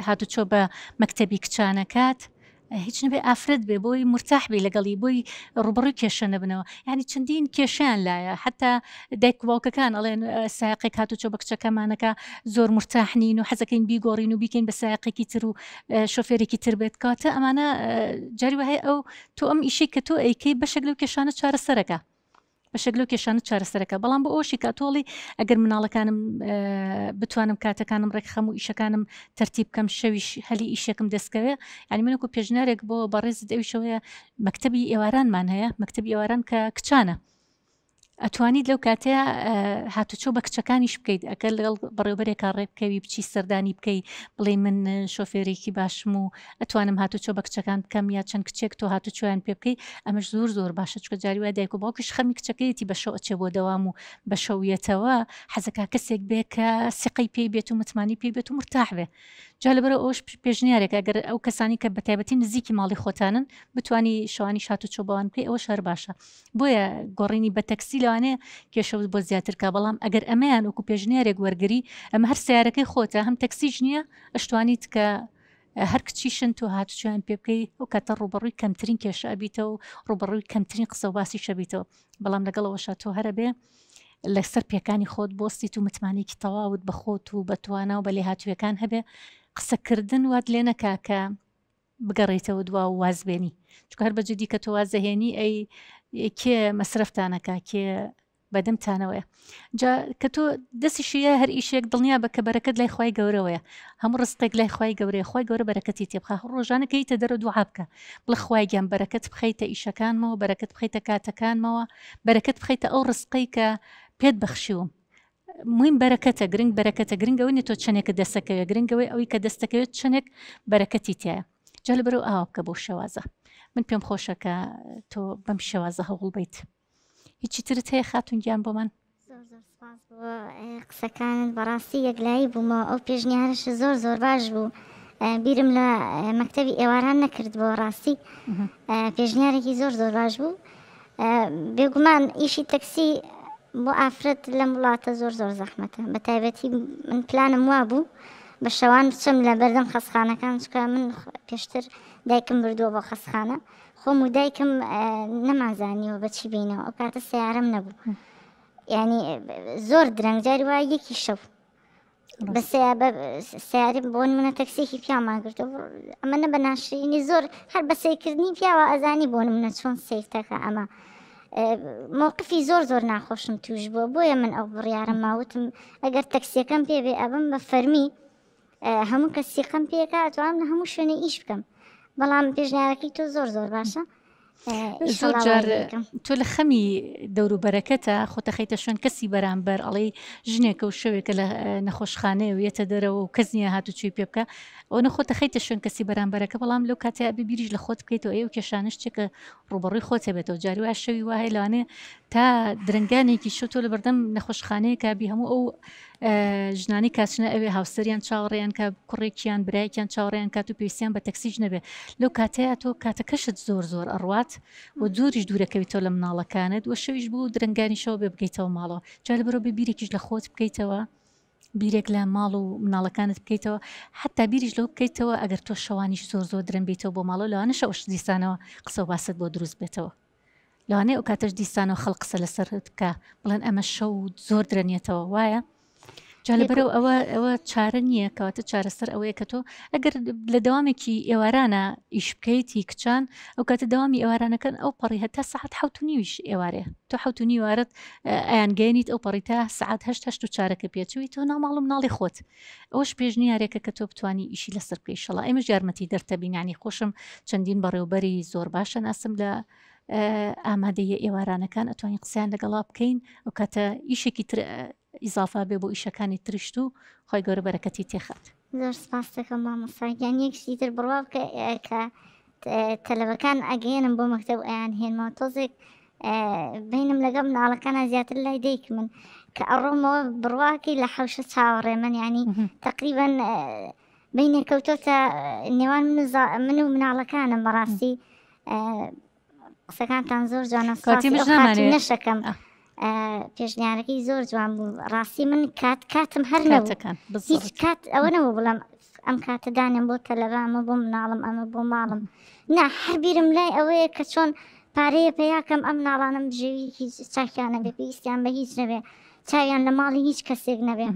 هاتوچۆ بە مەکتەبی کچانەکات هیچ نەبێ ئافرەت بێ بۆی مورتاح بی لەگەڵی بۆی ڕوبەڕوی کێشە نەبنەوە یعنی چەندین کێشیان لایە حتا دایک و باوکەکان ئەڵێن سایقێک هاتوچۆ بە کچەکەمانەکە زۆر مورتاح نین و حەزەکەین بیگۆڕین و بیکەین بە سایقێکی تر و شۆفێرێکی تر بێت کاتە ئەمانە جاری وهەیە ئەو تۆ ئەم ئیشەی کە تۆ ئەیکەی بەشێک لەو کێشانە چارەسەرەکە بەشێک لەو کێشانە چارەسەرەکە بەڵام بۆ ئەوشی کاتۆڵی ئەگەر مناڵەکانم بتوانم کاتەکانم ڕێکخەم و ئیشەکانم تەرتیب بکەم شەویش هەلی ئیشێکم دەستکەوێ یعنی منەکو پێشنارێک بۆ بەڕێزت ئەویشەوەیە مەکتەبی ئێوارانمان هەیە مەکتەبی ئێواران کە کچانە ئەتوانیت لەو کاتەیە هاتوچۆ بە کچەکانیش بکەیت ئەگەر لەگەڵ بەڕێوبەرێکا ڕێ بکەوی بچی سەردانی بکەی بڵێ من شۆفێرێکی باشم و ئەتوانم هاتوچۆ بە کچەکان بکەم یا چەند کچێک تۆ هاتوچۆیان پێ بکەی ئەمەش زۆر زۆر باشە چونکە جاری وایە دایک و باوکیش خەمی کچەکەیەتی بە شەو ئەچێ بۆ دەوام و بە شەو یەتەوە حەزەکا کەسێک بێ کە سیقەی پێی بێت و متمانەی پێی بێت و مورتاح بێ جا لەبەرئەوە ئەوەش پێشنیارێکە ئەگەر ئەو کەسانی کە بە تایبەتی نزیکی ماڵی خۆتانن بتانی شەوانیش هاتوچۆ بەوان بکەی ئەوەش هەر باشە بۆیە گۆڕینی بە تەکسی لەوانەیە کێشەوت بۆ زیاتر کا بەڵام ئەگەر ئەمەیان وەکو پێشنیارێک وەرگری ئەمە هەر سیارەکەی خۆتە هەم تەکسیش نییە ئەشتوانیت کە هەر کچیشن تۆ هاتوچۆیان پێ بکەی ئەو کاتە ڕووبەڕووی کەمترین کێشە ئەبیتەوە و ڕووبەڕووی کەمترین قسە و باسیش ئەبیتەوە بەڵام لەگەڵ ئەوەشا تۆ هەر ئەبێ لەسەر پێکانی خۆت بۆستیت و متمانەیەکی تەواوت بە خۆت و بە توانا و بە لێهاتوویەکان هەبێ قسەکردن وات لێ نەکا کە بگەڕێیتەوە دوا و واز بێنی چونکە هەر بە جدی کە تۆ واز دەهێنی ئەی کێ مەسرەفتانەکە کێ بەدەمتانەوەیە جا کە تۆ دەستیشیە هەر ئیشێک دڵنیا بە کە بەرەکەت لای خوای گەورەوەیە هەموو ڕزقێک لای خوای گەورەیە خوای گەورە بەرەکەتی تێبخا ڕۆژانە کە یتە دەرە دوعا بکە بڵێ خوای گیان بەرەکەت بخەیتە ئیشەکانمەوە بەرەکەت بخەیتە کاتەکانمەوە بەرەکەت بخەیتە ئەو ڕزقەی کە پێت بەخشیوم مهم بەرەکەتە گرنگ بەرەکەتە گرنگ ئەوە نیە تۆ چەندێکت دەستەکەوێت گرنگ ئەوەی ئەوەی کە دەستەکەوێت چەندێک بەرەکەتی تایە جا لەبەرەوە ئاوا بکە بەو شێوازە من پێم خۆشە کە تۆ بەم شێوازە هەوڵ بیت هیچی ترت هەیە خاتون گیان بۆمان؟ زۆر زۆر سپاس بۆ قسەکانت بەڕاستی یەکلایی بوومەوە ئەو پێشنیارەشت زۆر زۆر باش بوو بیرم لە مەکتەبی ئێواران نەکرد بۆ ڕاستی پێشنیارێکی زۆر زۆر باش بوو بێگومان ئیشی تەکسی بۆ ئافرەت لەم وڵاتە زۆر زۆر زەحمەتە بە تایبەتی من پلانم وابوو بە شەوان بچم لە بەردەم خەسخانەکان چکە من پێشتر دایکم بردووە بۆ خەسخانە خۆم و دایکم نەمانزانیوە بە چی بینەوە ئەو کاتە سیارەم نەبوو ینی زۆر درەنگ جاری وایە یەکی شەو بە سیاری بۆ منە تەکسێکی پیامان گرتو ئەمە نە بە ناشرینی زۆر هەر بە سیرکردنی پیاوە ئەزانی بۆ منە چۆن سیرتەکە ئەمە مووقفی زۆر زۆر ناخۆشم توش بووە بۆیە من ئەو بڕیارم ماوتم ئەگەر تەکسیەکەم پێ بێ ئەبم بە فەرمی هەموو کەس سیقەم پێکا ئەتوانم لە هەموو شوێنێ ئیش بکەم بەڵام پێشنیارەکەی تۆ زۆر زۆر باشە زۆر جار تۆ لە خەمی دەوروبەرەکەتە خۆتە خەیتە شوێن کەسی بەرامبەر ئەڵێی ژنێکە و شەوێکە لە نەخۆشخانەیە و یەتە دەرەوە و کەس نییە هاتوچۆی پێ بکە ئەوە خۆتە خەیتە شوێن کەسی بەرامبەرەکە بەڵام لەو کاتەیە ئەبێ بیریش لە خۆت بکەیتەوە ئەو کێشانەش چێکە ڕووبەڕووی خۆت هەبێتەوە جاری وایە شەوی وا هەیە لەوانەیە تا درەنگانێکی شەو تۆ لە بەردەم نەخۆشخانەیەکا بی هەموو ئەو ژنانی کاچنە ئەوێ هاوسەریان چاوەڕێیان کە کوڕێکیان برایەکیان چاوەڕێیان کات و پێویستیان بە تەکسیش نەبێ لەو کاتەیە تۆ کاتەکەشت زۆر زۆر ئەڕوات و زۆریش دوورەکەویتەوە لە مناڵەکانت و شەویش بوو درەنگانی شەوە بێ بگەیتەوە ماڵەوە جا لەبەرەوە بێ بیرێکیش لە خۆت بکەیتەوە بیرێک لە ماڵ و مناڵەکانت بکەیتەوە حتا بیریش لەو بکەیتەوە ئەگەر تۆ شەوانیش زۆر زۆر درەنگ بیتەوە بۆ ماڵەوە لەوانەشە ئەوش دیسانەوە قسە و باست بۆ دروست بێتەوە لەوانەیە ئەو کاتەش دیسانەوە خەڵک قسە لەسەرت بکا بڵێن ئەمە شەو زۆر درەنیێتەوە وایە؟ جا لەبەرەوە ئەوە ئەوە چارە نییە کەواتە چارەسەر ئەوەیە کە تۆ ئەگەر لە دەوامێکی ئێوارانە ئیش بکەیت هی کچان ئەو کاتە دەوامی ئێوارانەکەن ئەو پەڕی هەتا سەعات حەوت و نیویش ئێوارێ تۆ حەوت و نیوارت ئەیان گەێنیت ئەو پەڕی تا سەعات هەشت هەشت و چارەکە پێچووی تۆ ناو ماڵ و مناڵی خۆت ئەوەش پێشنیارێکە کە تۆ بتانی ئیشی لەسەر بکەی شەڵا ئێمەش یارمەتی دەرتەبین یانی خۆشم چەندین بەڕێوبەری زۆر باشە ناسم لە ئامادەیە ئێوارانەکان ئەتوانین قسەیان لەگەڵا بکەین ئەو کاتە ئیشێکی تر ئیزافا بێ بۆ ئیشەکانی ترشت و خی گەورە بەرەکەتی تێخات. زۆر سپاس دەکەم مامۆستا گیان یەک شتی تر بڕوا بکە کە تەلەبەکان ئەگەیەنم بۆ مەکتەب ئەیان هێنمەوە تۆزێک بینم لەگەڵ مناڵەکانە زیاتر لای دایکمن کە ئەڕۆمەوە بڕواکەی لە حەوشە چاوەڕێ من ینی تقریبان بینێ کەوتۆتە نێوان من و من و مناڵەکانم بەڕاستی قسەکانتان زۆر جوانە کاتی سپاسی مش ئەو خاتوونە نامانەوێ شەکەم ئا. پێشنیارەکەی زۆر جوان بوو ڕاستی من کات کاتم هەر نەبوو کاتەکان هیچ بالضبط کات ئەوە نەبوو بڵێم ئەم کاتە دانێم بۆ تەلەبە ئەمە بۆ مناڵم ئەمە بۆ ماڵم نا هەر بیرم لای ئەوەیە کە چۆن پارەیە پەیاکەم ئەم مناڵانم بژێوی هیچ چاکیان نەبێ پێویستیان بە هیچ نەبێ چاویان لە ماڵی هیچ کەسێک نەبێ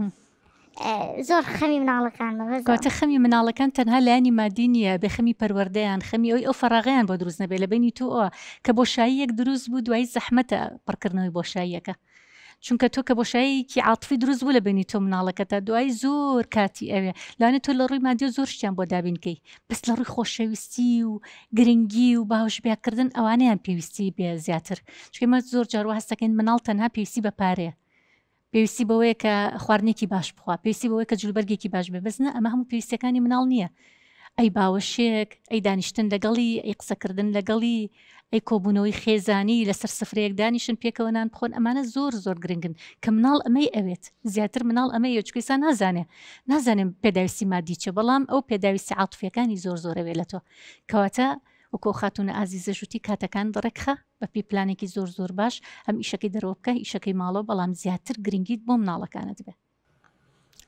زۆر خەمی مناڵەکانمە بەس کەواتە خەمی مناڵەکان تەنها لایەنی مادی نییە، بێ خەمی پەروەردەیان، خەمی ئەوەی ئەو فەراغەیان بۆ دروست نەبێ لە بەینی تۆ ئەوە کە بۆشاییەک دروست بوو دوایی زەحمەتە پڕکردنەوەی بۆشاییەکە چونکە تۆ کە بۆشاییەکی عاتفی دروست بوو لە بەینی تۆ مناڵەکەتا دوایی زۆر کاتی ئەوێ لەوانەیە تۆ لە ڕووی مادیەوە زۆر شتیان بۆ دابین کەی بەس لە ڕووی خۆشەویستی و گرنگی و باوەشبیاکردن ئەوانەیان پێویستی بێ زیاتر چونکە ئێمە زۆر جار وا هەست دەکەین مناڵ تەنها پێویستی بە پارەیە پێویستی بەوەیە کە خواردنێکی باش بخوا پێویستی بەوەیە کە جلوبەرگێکی باش بێ بەس نا ئەمە هەموو پێویستیەکانی مناڵ نییە ئەی باوەشێک ئەی دانیشتن لەگەڵی ئەی قسەکردن لەگەڵی ئەی کۆبوونەوەی خێزانی لەسەر سفرەیەک دانیشن پێکەوە نان بخۆن ئەمانە زۆر زۆر گرنگن کە مناڵ ئەمەی ئەوێت زیاتر مناڵ ئەمەی ئەوێت چونکە ئێستا نازانێ نازانێ پێداویستی مادی چیە بەڵام ئەو پێداویستی عاتفیەکانی زۆر زۆر ئەوێ لە تۆ کەواتە وەکو ئەو خاتوونە ئازیزەش وتی کاتەکان ڕێکخە بە پێی پلانێکی زۆر زۆر باش هەم ئیشەکەی دەرەوە بکە ئیشەکەی ماڵەوە بەڵام زیاتر گرنگیت بۆ مناڵەکانت بێ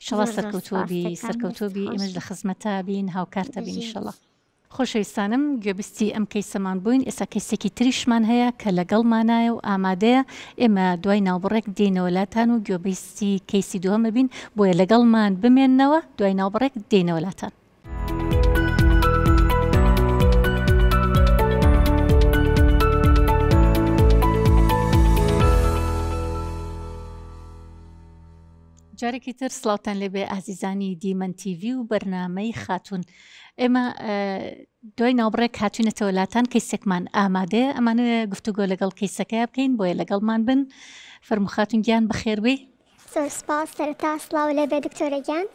شەڵا زۆر زۆر سەرکەوتووە سپاس بی دەکەم سەرکەوتوو دەست بی خۆش ئێمەش لە خزمەتا بین هاوکارتە بین بژیت. ئیشەڵا. خۆشەویستانم گوێبیستی ئەم کەیسەمان بووین ئێستا کەیسێکی تریشمان هەیە کە لەگەڵمانایە و ئامادەیە ئێمە دوای ناوبڕێک دێینەوە لاتان و گوێبیستی کەیسی دووهەم ئەبین بۆیە لەگەڵمان بمێننەوە دوای ناوبڕێک دێینەوە لاتان. جارێکی تر سڵاوتان لێبێ ئازیزانی دیمەن تیڤی و بەرنامەی خاتون ئێمە دوای ناوبڕێک هاتوینەتەوە لاتان کەیسێکمان ئامادەیە ئەمانەوێ گفتوگۆ لەگەڵ کەیسەکەیا بکەین بۆیە لەگەڵمان بن فەرموو خاتون گیان بەخێربێی زۆر سپاس سەرەتا سڵاو لێبێ دکتۆرە گیان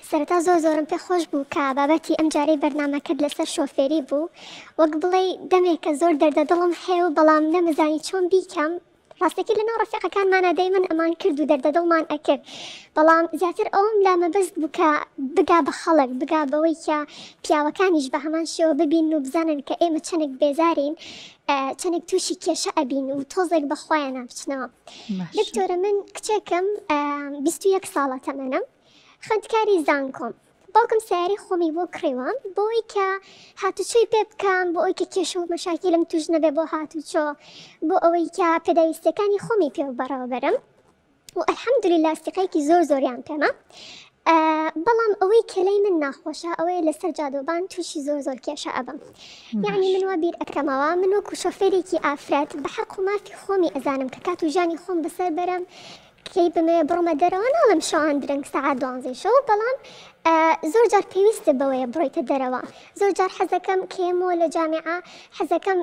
سەرەتا زۆر زۆرم پێ خۆش بوو کە بابەتی ئەم جارەی بەرنامەکەت لەسەر شۆفێری بوو وەک بڵێی دەمێکە زۆر دەردە دڵم هەیە و بەڵام نەمزانی چۆن بیکەم ڕاستەکەی لەناو ڕەفیقەکانمانا دایمەن ئەمان کرد و دەردە دڵمان ئەکرد بەڵام زیاتر ئەوەم لا مەبەست بوو کە بگا بە خەڵک بگا بەوەی کە پیاوەکانیش بە هەمان شێوە ببینن و بزانن کە ئێمە چەندێک بێزارین چەندێک تووشی کێشە ئەبین و تۆزێک بە خۆیانە بچنەوە دکتۆرە من کچێکم 21 ساڵە تەمەنم خوێندکاری زانکۆم باوکم سیاری خۆمی بۆ کڕیوە بۆی کە هاتوچۆی پێ بکەم بۆ ئەوی کە کێشە و مەشاکیلم توش نەبێ بۆ هاتوچۆ بۆ ئەوەی کە پێداویستیەکانی خۆمی پێ بەڕێوە بەرم و الحمدللە سیقەیەکی زۆر زۆریان پێمە بەڵام ئەوەی کە لای من ناخۆشە ئەوەیە لەسەر جادۆبان تووشی زۆر زۆر کێشە ئەبم یعنی من وا بیر ئەکەمەوە من وەکو شۆفێرێکی ئافرەت بە حەق و مافی خۆمی ئەزانم کە کات و ژیانی خۆم بەسەر بەرم کەی بمەوێ بڕۆمە دەرەوە ناڵێم شەوان درەنگ سەعات دوانزەی شەو بەڵام زۆر جار پێویستە بەوەیە بڕۆیتە دەرەوە زۆر جار حەزەکەم کێمەوە لە جامیعە حەزەکەم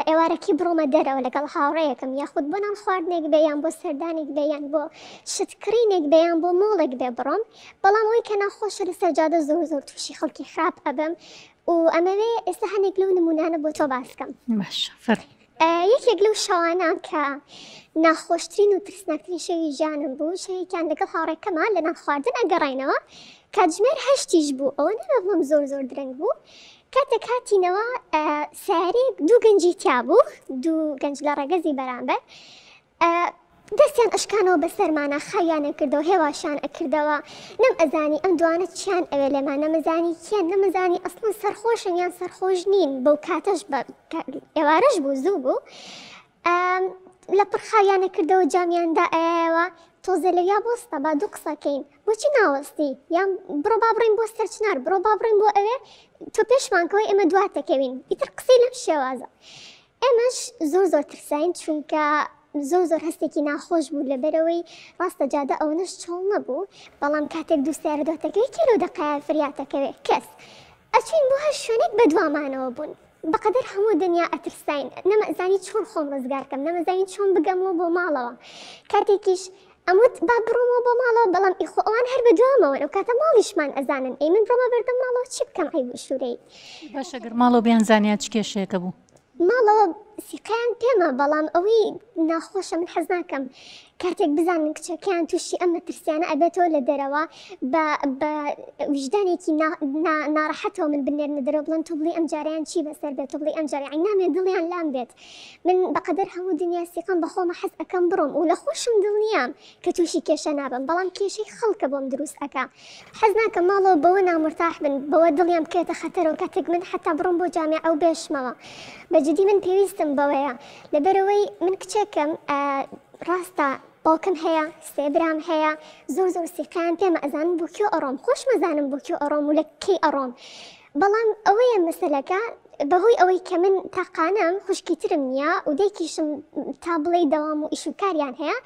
ئێوارەکی بڕۆمە دەرەوە لەگەڵ هاوڕێیەکم یاخود بۆ نان خواردنێک بێ یان بۆ سەردانێک بێ یان بۆ شت کڕینێک بێ یان بۆ مۆڵێک بێ بڕۆم بەڵام ئەوەی کە ناخۆشە لەسەر جادە زۆر زۆر تووشی خەڵکی خراپ ئەبم و ئەمەوێ ئێستا هەنێک لەو نمونانە بۆ تۆ باس کەم. باشە فەرموو. یەکێک لەو شەوانە کە ناخۆشترین و ترسناکترین شەوی ژیانم بوو، شەوێکیان لەگەڵ هاوڕێکەما لە نان خواردن ئەگەڕاینەوە، کاتژمێر هەشتیش بوو، ئەوە نەبێ بڵێم زۆر زۆر درەنگ بوو، کاتێک هاتینەوە سەیارەیەک دوو گەنجی تیا بوو، دوو گەنج لە ڕەگەزی بەرامبەر، دەستیان ئەشکانەوە بەسەرمانا خاویان ئەکردەوە هێواشیان ئەکردەوە نەم ئەزانی ئەم دوانە چیان ئەوێ لێمان نەمەزانی کێن نەمەزانی ئەسڵەن سەرخۆشن یان سەرخۆش نین بەو کاتەش بە ئێوارەش بوو زوو بوو لەپڕ خاویان ئەکردەوە جامیان دا ئەیایەوە تۆزێ لەویا بۆستە با دوو قسەکەین بۆچی ناوەستی یان بڕۆ با بڕین بۆ سەرچنار بڕۆ با بڕین بۆ ئەوێ تۆ پێشمان کەوەی ئێمە دواتەکەوین ئیتر قسەی لەم شێوازە ئێمەش زۆر زۆر ترساین چونکە زۆر زۆر هەستێکی ناخۆش بوو لەبەرئەوەی ڕاستە جادە ئەوەنەش چۆڵ نەبوو بەڵام کاتێک دوو سەیارە دواتەکەوێ کێ لەو دەقەیە فریاتەکەوێ کەس ئەچوین بۆ هەر شوێنێک بەدوامانەوە بوون بەقەدەر هەموو دنیا ئەترساین نەمەزانی چۆن خۆم ڕزگار کەم نەمەزانی چۆن بگەمەوە بۆ ماڵەوە کاتێکیش ئەموت با بڕۆمەوە بۆ ماڵەوە بەڵام ئیخۆ ئەوان هەر بەدوامەوەن ئەو کاتە ماڵیشمان ئەزانن ئەی من بڕۆمە بەردەم ماڵەوە چی بکەم عەیب و شورەیی. باشە گەر ماڵەوە بیانزانیا چ کێشەیەکە بوو؟ ماڵەوە سیقەیان پێمە بەڵام ئەوەی ناخۆشە من حەز ناکەم کاتێک بزانن کچەکەیان تووشی ئەم مەترسیانە ئەبێتەوە لە دەرەوە بە بە ویژدانێکی ناڕەحەتەوە من بنێرنە دەرەوە بڵێن تۆ بڵێی ئەم جارەیان چی بەسەر بێت تۆ بڵێی ئەم جارە یانی نامەوێ دڵیان لام بێت من بەقەدەر هەموو دنیا سیقەم بە خۆمە حەز ئەکەم بڕۆم و لە خۆشم دڵنیام کە تووشی کێشە نابم بەڵام کێشەی خەڵکە بۆم دروست ئەکا حەز ناکەم ماڵەوە بەوە نامورتاح بن بەوە دڵیان بکەوێتە خەتەرەوە کاتێک من حەتا بڕۆم بۆ جامیعە و بێشمەوە بە جدی من پێویستم بەوەیە لەبەرئەوەی من کچێکم ڕاستە باوکم هەیە سێ برام هەیە زۆر زۆر سیقەیان پێمە ئەزانن بۆ کوێ ئەڕۆم خۆشم ئەزانم بۆ کوێ ئەڕۆم و لە کەی ئەڕۆم بەڵام ئەوەیە مەسەلەکە بەهۆی ئەوەی کە من تاقانەم خوشکی ترم نییە و دایکیشم تا بڵێی دەوام و ئیش و کاریان هەیە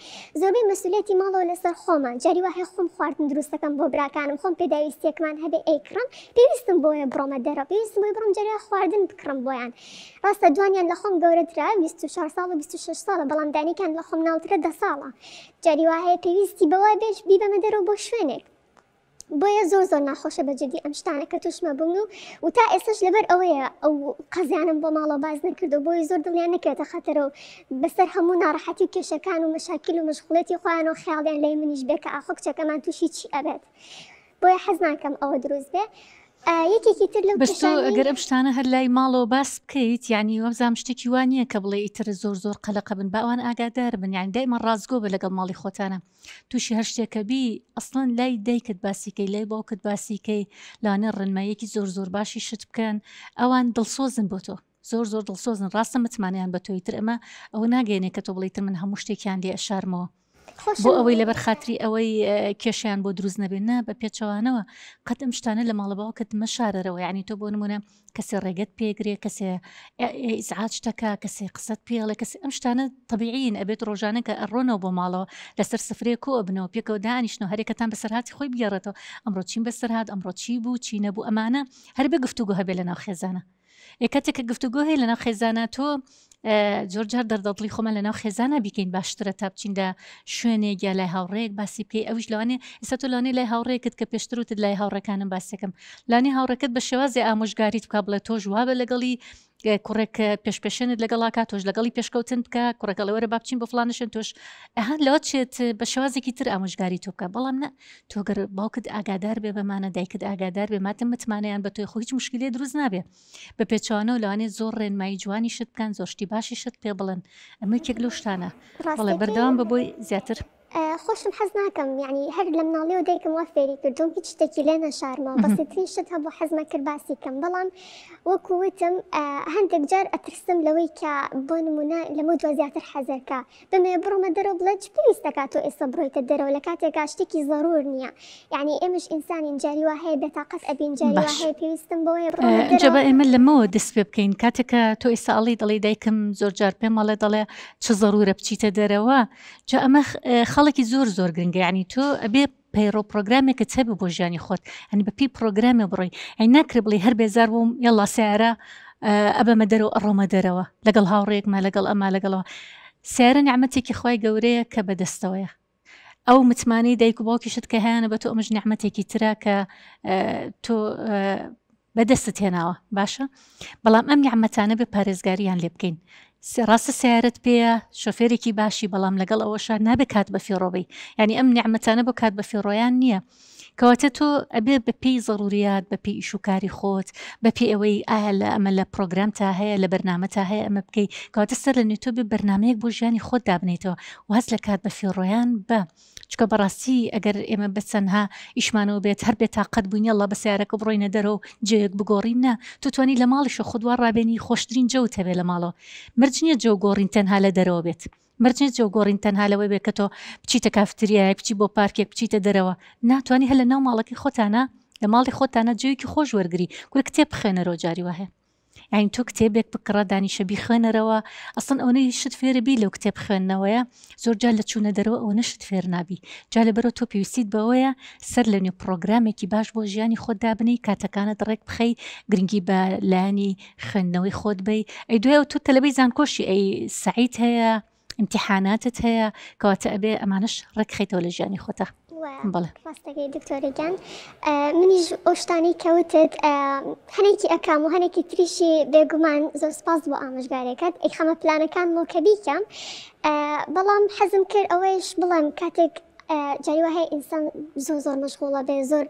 زۆربەی مەسولیەتی ماڵەوە لەسەر خۆمە جاری وا هەیە خۆم خواردن دروست دەکەم بۆ براکانم خۆم پێداویستیەکمان هەبێ ئەیکڕم پێویستم بۆیە بڕۆمە دەرەوە پێویستم بۆیە بڕۆم جاری وا خواردن بکڕم بۆیان ڕاستە دوانیان لە خۆم گەورەترە 24 ساڵ و 26 ساڵە بەڵام دانیکان لە خۆم ناوترە دە ساڵە جاری وا هەیە پێویستی بەوە بێت بیبەمە دەرەوە بۆ شوێنێک بۆیە زۆر زۆر ناخۆشە بە جدی ئەم شتانە کە توشمە بوون و و تا ئێستاش لەبەر ئەوەیە ئەو قەزیانم بۆ ماڵەوە باس نەکردو بۆیە زۆر دڵیان نەکەوێتە خەتەرە و بەسەر هەموو ناڕەحەتی و کێشەکان و مەشاکیل و مەشغوڵێتی خۆیان و خەیاڵیان لای منیش بێ کە ئاخۆ کچەکەمان تووشی چی ئەبێت بۆیە حەز ناکەم ئەوە دروست بێ یەکێکی تر لەو بەس تۆ کێشانەی ئەگەر ئەم شتانە هەر لای ماڵەوە باس بکەیت یعنی وابزانم شتێکی وا نییە کە بڵێ ئیتر زۆر زۆر قەلەقە بن با ئەوان ئاگادار بن یعنی دایمە ڕاستگۆ بە لەگەڵ ماڵی خۆتانە تووشی هەر شتێکە بی ئەسڵەن لای دایکت باسی کەی لای باوکت باسی کەی لەوانەیە ڕێنماییەکی زۆر زۆر باشی شت بکەن ئەوان دڵسۆزن بۆ تۆ زۆر زۆر دڵسۆزن ڕاستە متمانەیان بە تۆی تر ئەمە ئەوە ناگەێنێ کە تۆ بڵێی تر من هەموو شتێکیان لێ ئەشارمەوە بۆ ئەوەی لەبەر خاتری ئەوەی کێشیان بۆ دروست نەبێت نا بە پێچەوانەوە قەت ئەم شتانە لە ماڵە باوکت مەشارەرەوە یعنی تۆ بۆ نمونە کەسێ ڕێگەت پێگرێ کەسێ ئیزعاج تەکا کەسێ قسەت پێڵێ کەسێ ئەم شتانە تەبیعین ئەبێت ڕۆژانە کە ئەڕۆنەوە بۆ ماڵەوە لەسەر سفرەیەک کۆ ئەبنەوە پێکەوە دانیشنەوە هەرێکەتان بەسەرهاتی خۆی بگێڕێتەوە ئەمڕۆ چیم بەسەرهات ئەمڕۆ چی بوو چی نەبوو ئەمانە هەر بێ گفتوگۆ هەبێ لەناو خێزانە ئێ کاتێک کە گفتوگۆ هەیە لەناو خێزانە تۆ زۆر جار دەردەدڵی خۆمان لەناو خێزانە بیکەین باشترە تا بچین لە شوێنێک یا لای هاوڕێیەک باسی بکەی ئەویش لەوانێ ئێستا تۆ لەوانەیە لای هاوڕێکت کە پێشتر وتت لای هاوڕێکانم باسێکم لانی هاوڕێکەت بە شێوازی ئامۆژگاریت بکە بڵێ تۆش وابە لەگەڵی کوڕێک پێش پێشێنت لەگەڵاکە تۆش لەگەڵی پێشکەوتن بکە کوڕەکە لە وەرە با بچین بۆ فلانە شوێن تۆش ئەها لەوە چێت بە شێوازێکی تر ئامۆژگاری تۆ بکە بەڵام نە تۆ گەر باوکت ئاگادار بێ بەمانە دایکت ئاگادار بێ ماتم متمانەیان بە تۆی خۆ هیچ مشکلێ دروست نابێ بە پێچەوانەوە لەوانەیە زۆر ڕێنمایی جوانیشت بکەن زۆر شتی باشیشت پێ بڵێن ئەمە یەکێک لەو شتانە بەڵێ ڕاستەکەی بەردەوام بە بۆی زیاتر. خۆشم حەز ناکەم یانی هەر لە مناڵیەوە دایکم وا فێری کردووم هیچ شتێکی لێ نەشارمەوە بەسیترین شت هەبوو حەزمە کرد باسی کەم بەڵام وەکو وتم هەندێک جار ئەترسم لەوەی کە بۆ نمونە لەمە دوا زیاتر حەزەکە بمەوێ بڕۆمە دەرەوە بڵێ چ پێویست دەکات تۆ ئێستا بڕۆیتە دەرەوە لە کاتێکا شتێکی زەرور نییە یعنی ئێمەش ئینسانین جاری وا هەیە بێتاقەت ئەبین جاری وا باش هەیە پێویستم بەوەیە بڕۆمە ئینجا دەرەوە با ئێمە لەمەوە دەست پێ بکەین کاتێک کە تۆ ئێستا ئەڵێی دەڵێی دایکم زۆر جار پێم ئەڵێ دەڵێ چ زەرورە بچیتە دەرەوە جا ئەمە خەڵکی زۆر زۆر گرنگە یعنی تۆ ئەبێ پەیڕۆ پرۆگرامێکت هەبێ بۆ ژیانی خۆت ئەنی بە پێی پرۆگرامێ بڕۆی ئەی ناکرێ بڵێ هەر بێزار بووم یەڵا سیارە ئەبەمە دەرەوە ئەڕۆمە دەرەوە لەگەڵ هاوڕێکمە لەگەڵ ئەما لەگەڵەوە سیارە نیعمەتێکی خوای گەورەیە کە بەدەستەوەیە ئەو متمانەی دایک و باوکیشت کە هەیانە بە تۆ ئەمەش نیعمەتێکی ترە کە تۆ بەدەستت هێناوە باشە بەڵام ئەم نیعمەتانە بێ پارێزگاریان لێ بکەین. ڕاستە سەیارەت پێیە شۆفێرێکی باشی بەڵام لەگەڵ ئەوەشا نابێ کات بەفیڕۆ بەی یانی ئەم نیعمەتانە بۆ کات بەفیڕۆیان نییە کەواتە تۆ ئەبێ بە پێی زەروریات بە پێی ئیش و کاری خۆت بە پێی ئەوەی ئایا لە ئەمە لە پرۆگرامتا هەیە لە بەرنامەتا هەیە ئەمە بکەی کەواتە سەر لە نوێ تۆ بێ بەرنامەیەک بۆ ژیانی خۆت دابنێیتەوە واز لە کات بەفیڕۆیان بە چونکە بەڕاستی ئەگەر ئێمە بە چەندها ئیشمانەوە بێت هەر بێتاقەت بووین یەڵا بە سەیارەکە بڕۆینە دەرەوە و جێیەک بگۆڕین نا تۆ توانی لە ماڵیشەوە خۆت وا ڕابێنی خۆشترین جەوت هەبێ لە ماڵەوە مەرج نییە جەو گۆڕین تەنها لە دەرەوە بێت مەرج نییە جەو گۆڕین تەنها لەوەی بێت کە تۆ بچیتە کافتریایەک بچی بۆ پارکێک بچیتە دەرەوە نا توانی هەر لە ناو ماڵەکەی خۆتانە لە ماڵی خۆتانە جەوێکی خۆش وەرگری کورە کتێب بخوێنەرەوە جاری وا هەیە یانی تۆ کتێبێک بکڕە دانیشە بیخوێنەرەوە ئەسڵەن ئەوەنەی شت فێرە بی لەو کتێب خوێندنەوەیە زۆر جار لە چوونە دەرەوە ئەوەنە شت فێر نابی جا لەبەرەوە تۆ پێویستیت بەوەیە سەر لە نوێ پڕۆگرامێکی باش بۆ ژیانی خۆت دابنێی کاتەکانت ڕێک بخەی گرنگی بە لایەنی خوێندنەوەی خۆت بەی ئەی دوای تۆ تەلەبەی زانکۆشی ئەی سەعیت هەیە ئیمتیحاناتت هەیە کەواتە ئەبێ ئەمانەش ڕێک خەیتەوە لە ژیانی خۆتا بەڵێ. ڕاستەکەی دکتۆرە گیان منیش ئەو شتانەی کە وتت هەنێکی ئەکەم و هەنێکی تریشی بێگومان زۆر سپاس بۆ ئامۆژگارێکەت ئەیخەمە پلانەکانمەوە کە بیکەم بەڵام حەزم کرد ئەوەیش بڵێم کاتێک جاری وا هەیە ئینسان زۆر زۆر مەشغوڵە بێ زۆر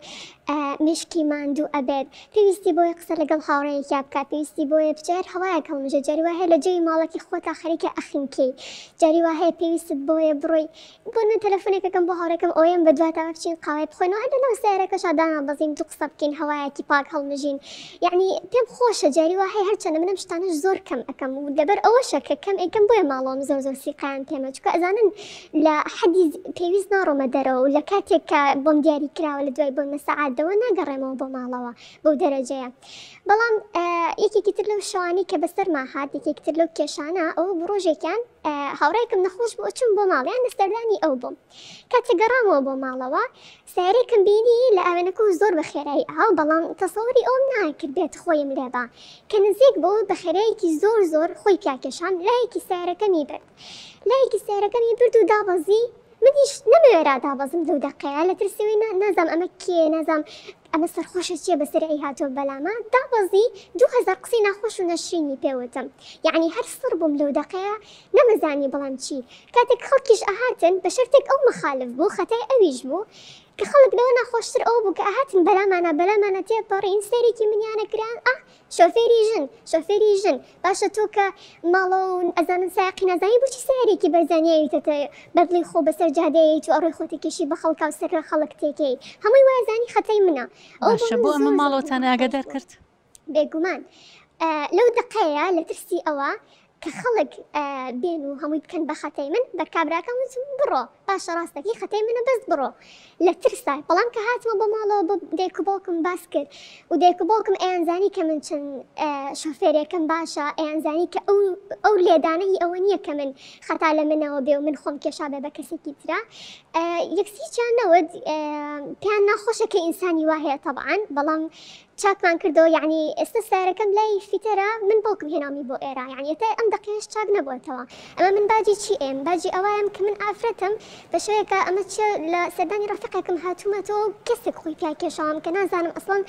مێشکی ماندوو ئەبێت پێویستی بۆیە قسە لەگەڵ هاوڕێیەکیا بکات پێویستی بۆیە بچێ هەر هەوایەک هەڵمژێ جاری وا هەیە لە جێی ماڵەکەی خۆتا خەریکە ئەخنکێی جاری وا هەیە پێویستت بۆیە بڕۆی بۆ نە تەلەفۆنێک ئەکەم بۆ هاوڕێکەم ئەوەیەم بە دواتەوە بچین قاوەیە بخۆینەوە هەر لەناو سەیارەکەشا دانابەزین دوو قسە بکەین هەوایەکی پاک هەڵمژین یەعنی پێم خۆشە جاری وا هەیە هەرچەندە من ئەم شتانەش زۆر کەم ئەکەم و لەبەر ئەوەشە کە کەم ئەیکەم بۆیە ماڵەوەم زۆر زۆر سیقەیان پێمە چونکە ئەزانن لە حەدی پێویست ناڕۆمە دەرەوە و لە کاتێک کە بۆم دیاری کراوە لە دوای بۆنمە سەعات دەوە ناگەڕێمەوە بۆ ماڵەوە بەو دەرەجەیە بەڵام یەکێکی تر لەو شەوانی کە بەسەرما هات یەکێکی تر لەو کێشانە ئەوە بوو ڕۆژێکیان هاوڕێکم نەخۆش بوو چوم بۆ ماڵیان لە سەردانی ئەو بووم کاتێک گەڕامەوە بۆ ماڵەوە سەیارەیەکم بینی لە ئاوێنەکە و زۆر بە خێرایی ئاو بەڵام تەسەوری ئەوم ناکرد بێت خۆیم لێبا کە نزیک بوو بە خێرایەکی زۆر زۆر خۆی پیاکێشام لایەکی سەیارەکەمی برد لایەکی سەیارەکەمی برد و دابەزی منیش نەمەوێرا دابەزم لەو دەقەیە لە ترسەوەی نازام ئەمە کێ نازام ئەمە سەرخۆشە چیە بەسەرعی هاتووە بەلامە دابەزی 2000 قسەی ناخۆش و نەشرینی پێوتم یعنی هەر سڕ بووم لەو دەقەیە نەمەزانی بڵێم چی کاتێک خەڵکیش ئەهاتن بە شەرتێک ئەو مەخالف بوو خەتای ئەویش بوو کە خەڵک لەوە ناخۆشتر ئەوە بوو کە ئەهاتن بەلامانا بەلامانا تێپەڕین سەیرێکی منیانە کران ئاه شۆفێری ژن شۆفێری ژن باشە تۆ کە ماڵەوە و ئەزانن سایەقی نازانی بۆچی سەیارێکی بەرزانیاویتەتە بەدڵی خۆ بەسەر جادەیەیت و ئەڕۆی خۆتەکێشی بە خەڵکا و سەر خەڵک تێکەی هەمووی وایەزانی خەتای منە ئەوە بۆ باشە من بۆ ئەمە زۆر زۆر ماڵەوەتان ناخۆش ئاگادار بوو کرد؟ بێگومان لەو دەقەیە لە ترسی ئەوە کە خەڵک بێن و هەمووی بکەن بە خەتای من بە کابراکەم وتم بڕۆ باشە ڕاستەکەی خەتای منە بەس بڕۆ لە ترسا بەڵام کە هاتمە بۆ ماڵەوە بۆ دایک و باوکم باس کرد و دایک و باوکم ئەیانزانی کە من چەند شۆفێرێکم باشە ئەیانزانی کە ئەو ئەو لێدانە هی ئەوە نییە کە من خەتا لە منەوە بێ و من خۆم کێشا بێ بە کەسێکی ترا یەکسیچیان نەوت پێیان ناخۆشە کە ئینسانی وا هەیە تەبعەن بەڵام چاکمان کردەوە یەعنی ئێستا سەیارەکەم لای فیتەرە من باوکم هێناومی بۆ ئێرە یەعنی ئێتا ئەم دەقەیەش چاک نەبووەتەوە ئەمە من باجی چی ئێم باجی ئەوەیەم کە من ئافرەتم بە شێوەیەکە ئەمە چیە لە سەردانی ڕەفیقێکم هاتوومەتەوە و کەسێک خۆی پیا کێشاوم کە نازانم ئەسڵەن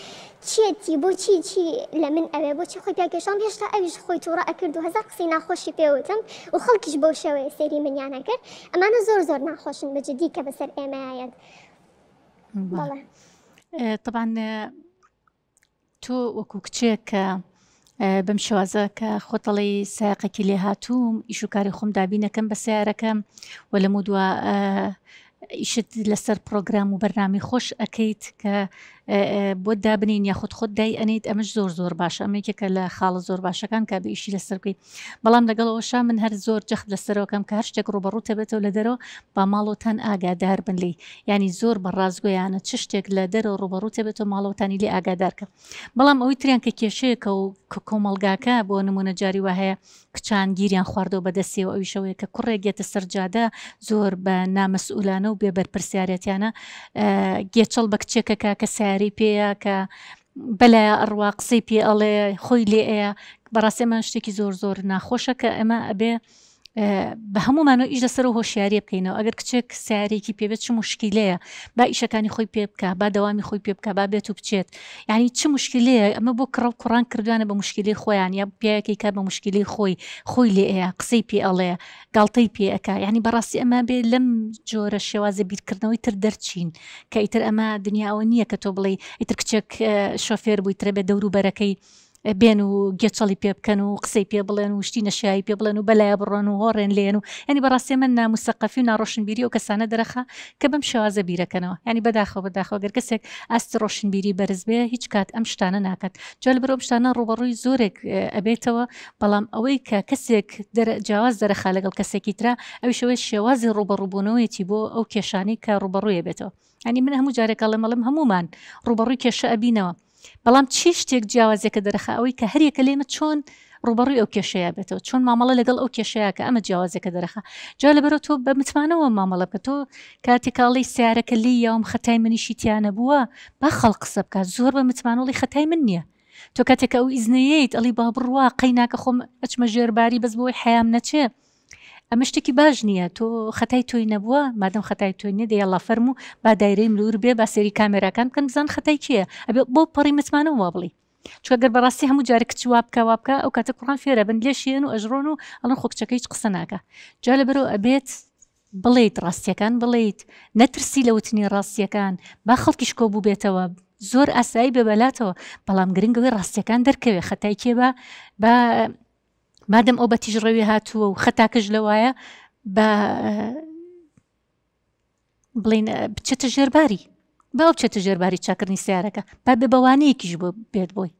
چیەتی بۆچی چی لە من ئەوێ بۆچی خۆی پیا کێشاوم هێشتا ئەویش خۆی تووڕە ئەکرد و هەزار قسەی ناخۆشی پێ وتم و خەڵکیش بەو شێوەیە سەیری منیان ئەکرد ئەمانە زۆر زۆر ناخۆشن بە جدی کە بەسەر ئێمەیا یەت. بەڵێ تەبعەن تۆ وەکو کچێک کە بەم شێوازە کە خۆتەڵی سایقێکی لێ هاتووم ئیش و کاری خۆم دابینەکەم بە سیارەکەم و لەم و دوا ئیشت لەسەر پرۆگرام و بەرنامی خۆش ئەەکەیت کە بۆ دابنین یاخود خۆت دای ئەنیت ئەمەش زۆر زۆر باشە ئەمە یەکێکە لە خاڵە زۆر باشەکان کە بە ئیشی لەسەر بکەیت بەڵام لەگەڵ ئەوەشا من هەر زۆر جەخت لەسەرەوەکەم کە هەر شتێک ڕووبەڕووتە بێتەوە لە دەرەوە با ماڵەوەتان ئاگادار بن لێی یانی زۆر بە ڕاستگۆیانە چ شتێک لە دەرەوە ڕووبەڕووتە بێتەوە ماڵەوەتانی لێ ئاگادار کە بەڵام ئەوەی تریان کە کێشەیەکە و کە کۆمەڵگاکە بۆ نمونە جاری وا هەیە کچان گیریان خواردەوە بەدەستیەوە ئەویشەوەیە کە کوڕێک یەتە سەر جادە زۆر بە نامەسئولانە و بێ بەرپرسیارەتیانە گێچەڵ بە کچێکەکە کە سیارەی پێیە کە بەلایە ئەڕوا قسەی پێ ئەڵێ خۆی لێ ئەیە بەڕاستی ئەمە شتێکی زۆر زۆر ناخۆشە کە ئەمە ئەبێ. بە هەموومانەوە ئیش لەسەر ئەو هۆشیاریە بکەینەوە ئەگەر کچێک سیارێکی پێبێت چ مشکیلەیە با ئیشەکانی خۆی پێ بکە با دەوامی خۆی پێ بکە با بێت و بچێت یعنی چ مشکلەیە ئەمە بۆ کڕە و کوڕان کردوانە بە مشکلی خۆیان یا پیاوێکی کە بە مشکلی خۆی خۆی لێ ئەیە قسەی پێ ئەڵێ گاڵتەی پێ ئەکا یعنی بەڕاستی ئەمە بێ لەم جۆرە شێوازە بیرکردنەوەی تر دەرچین کە ئیتر ئەمە دنیا ئەوە نییە کە تۆ بڵێ ئیتر کچێک شۆفێر بووی ترە بێ دەوروبەرەکەی بێن و گێچەڵی پێ بکەن و قسەی پێ بڵێن و شتی نەشیاوی پێ بڵێن و بەلایە بڕۆن و هۆڕێن لێن و یانی بەڕاستی ئەمە ناموسەقەفی و ناڕۆشنبیری ئەو کەسانە دەرەخا کە بەم شێوازە بیرەکەنەوە یانی بەداخەوە بەداخەوە گەر کەسێک ئاستی ڕۆشنبیری بەرز بێ هیچ کات ئەم شتانە ناکات جا لەبەر ئەم شتانە ڕووبەڕووی زۆرێک ئەبێتەوە بەڵام ئەوەی کە کەسێک دەر جیاواز دەرەخا لەگەڵ کەسێکی ترا ئەویش ئەوەی شێوازی ڕووبەڕووبوونەوەیەتی بۆ ئەو کێشانەی کە ڕووبەڕووی ئەبێتەوە یانی من هەموو جارێک ئەڵێم ئەڵێم هەموومان ڕووبەڕووی کێشە ئەبینەوە بەڵام چی شتێک جیاوازیەکە دەرەخا ئەوەی کە هەریەکە لێمە چۆن ڕوبەڕووی ئەو کێشەیە بێتەوە چۆن مامەڵە لەگەڵ ئەو کێشەیە کە ئەمە جیاوازەکە دەرەخا جا لەبەرەوە تۆ بە متمانەوە مامەڵە بکە تۆ کاتێک کاڵی سیارەکە لی یاوم خەتای منیشی تیانە بووە با خەڵق قسە بکات زۆر بە متمانەوەڵی خەتای من نییە تۆ کاتێک ئەو ئیزنەیەیت ئەڵی با بڕوا قەی ناکە خۆم ئەچمە ژێرباری بەس بۆی حەیام نەچێ ئەمە شتێکی باش نییە تۆ خەتای تۆی نەبووە مادەم خەتای تۆی نییە دەی یاڵا فەرموو با دایرەی ملور بێ با سێری کامێراکان بکەن بزان خەتای کێیە ئەبێ بۆ پەڕی متمانەوە وا بڵێی چونکە گەر بەڕاستی هەموو جارێک کچ وا بکە وا بکە ئەو کاتە کوڕان فێرە بن لێشیێن و ئەژڕۆن و ئەڵێن خۆ کچەکە هیچ قسە ناکا جا لەبەرەوە ئەبێت بڵێیت ڕاستیەکان بڵێیت نەترسی لە وتنی ڕاستیەکان با خەڵکیش کۆ بووبێتەوە زۆر ئاسایی بێ بەلاتەوە بەڵام گرنگ ئەوەی ڕاستیەکان دەرکەوێ خەتای کێ بە با مادەم ئەو بە تیژڕەوی هاتووە و خەتاکەش لەوایە بە بڵین بچێتە ژێرباری با بچێتە ژێرباری چاکردنی سیارەکە با بێ بەوانەیەکیش بۆ بێت بۆی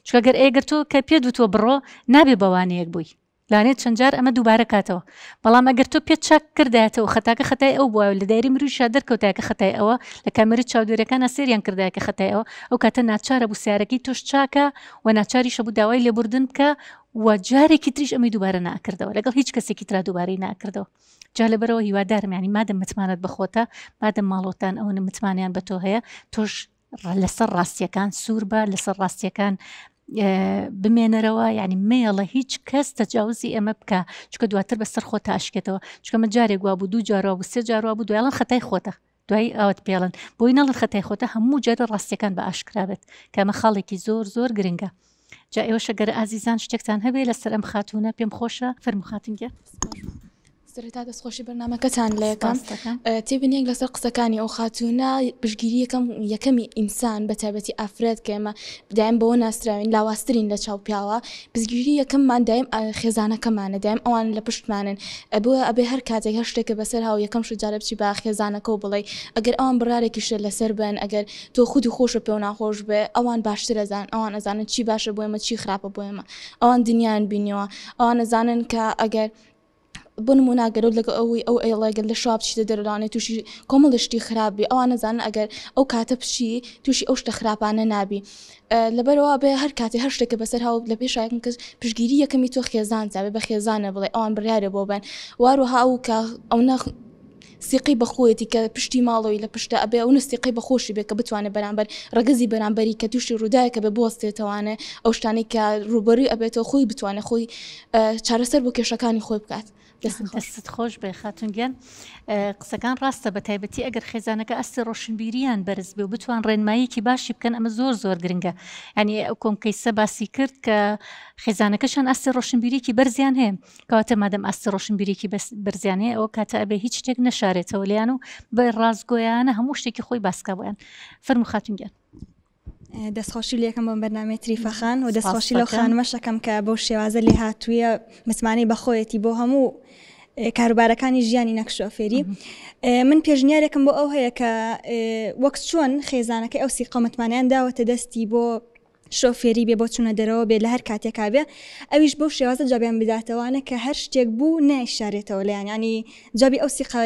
چونکە گەر ئێگەر تۆ کە پێت وتووە بڕۆ نابێ بەوانەیەک بووی لانێت چەند جار ئەمە دووبارە کاتەوە بەڵام ئەگەر تۆ پێت چاک کردایەتەوە خەتاکە خەتای ئەو بووە لە دایری مروشا دەرکەوتایە کە خەتای ئەوە لە کامێرەی چاودێریەکانا سەیریان کردایە کە خەتای ئەوە ئەو کاتە ناچارە بوو سیارەکەی تۆش چاکە و ناچاریشە بوو داوای لێبوردن بکە و جارێکی تریش ئەمەی دووبارە ناکردەوە لەگەڵ هیچ کەسێکی ترا دووبارەی ناکردەوە جا لەبەرەوە هیوادارم ینی مادەم متمانەت بەخۆتە مادەم ماڵۆتان ئەوەنە متمانیان بە تۆ هەیە تۆش لەسەر ڕاستیەکان سوور بە لەسەر ڕاستیەکان بمێنەرەوە یعنی مێڵە هیچ کەس تەجاوزی ئێمە بکە چکە دواتر بەسەر خۆ تاشکێتەوە چکە من جارێک وابوو دوو جاروا بوو سێ جاروا بوو دوایڵەن خەتای خۆتە دوایی ئاوت پێڵن بۆی نەڵن خەتای خۆتە هەموو جارە ڕاستیەکان بە ئاشکرا بێت کە ئەمە خاڵێکی زۆر زۆر گرنگە جا ئێوەشە گەر ئازیزان شتێکتان هەبێ لەسەر ئەم خاتوونە پێم خۆشە فەرموو خاتون گیان. سەرەتا دەستخۆشی بەرنامەکەتان لە یەکەم تێبینیەک لەسەر قسەکانی ئەو خاتوونە پشگیری یەکەم یەکەمی ئینسان بە تایبەتی ئافرەت کە ئێمە دایم بەوە ناسراوین لاوازترین لە چاو پیاوە پشگیری یەکەممان دایم خێزانەکەمانە دایم ئەوان لە پشتمانن بۆیە ئەبێ هەر کاتێک هەر شتێکە بەسەر هاو یەکەم شت جارە بچی بە خێزانەکەو بڵێی ئەگەر ئەوان بڕارێکیشت لەسەر بن ئەگەر تۆ خودی خۆشت پێو ناخۆش بێ ئەوان باشتر ئەزانن ئەوان ئەزانن چی باشە بۆ ئێمە چی خراپە بۆ ئێمە ئەوان دنیایان بینیوە ئەوان ئەزانن کە ئەگەر بۆ نموونە گەر لەگەڵ ئەوەی ئەو ئەیڵێ گەر لە شەوا بچیتە دەرەوە لەوانەیە تووشی کۆمەڵێ شتی خراپ بی ئەوان ئەزانن ئەگەر ئەو کاتە بچی تووشی ئەو شتە خراپانە نابی لەبەرەوە بێ هەر کاتێ هەر شتێکە بەسەر هاو لە پێش یەکەم کەس پشگیری یەکەمی تۆ خێزان زابێ بە خێزانە بڵێ ئەوان بڕیارێ بۆ بن واروها ئەو کە ئەو نە سیقەی بەخۆیەتی کە پشتی ماڵەوەی لە پشتە ئەبێ ئەو نە سیقەی بەخۆشی بێ کە بتوانێت بەرامبەر ڕەگەزی بەرامبەری کە تووشی ڕووداوێکە بێ بوەستێتەوانێ ئەو شتانەی کە ڕووبەرووی ئەبێتەوە خۆی بتوانێت خۆی چارەسەر بۆ کێشەکانی خۆی بکات. دەستت خۆش بێ خاتون گیان قسەکان ڕاستە بە تایبەتی ئەگەر خێزانەکە ئاستی ڕۆشنبیریان بەرز بێ و بتوان ڕێنماییەکی باشی بکەن ئەمە زۆر زۆر گرنگە ینی ئەو کۆم کەیسە باسی کرد کە خێزانەکەشان ئاستی ڕۆشنبیریکی بەرزیان هەیە کەواتە مادەم ئاستی ڕۆشنبیریکی بەرزیان هەیە ئەوە کاتە ئەبێ هیچ شتێک نەشارێتەوە لیان و بە ڕاستگۆیانە هەموو شتێکی خۆی باسکا بۆیان فەرموو خاتون گیان. دەستخۆشی لێکەم بۆم بەرنامەی تریفە خان و دەستخۆشی لەو خانمەش ئەکەم کە بەو شێوازە لێهاتوویە متمانەی بەخۆیەتی بۆ هەموو کاروبارەکانی ژیانی نەک شۆفێری من پێشنیارێکم بۆ ئەو هەیە کە وەک چۆن خێزانەکەی ئەو سیقە متمانەیان داوەتە دەستی بۆ شۆفێری بێ بۆ چوونە دەرەوە بێ لە هەر کاتێکا بێ ئەویش بەو شێوازە جوابیان بداتەوانە کە هەر شتێک بوو نایشارێتەوە لێیان ینی جوابی ئەو سیقە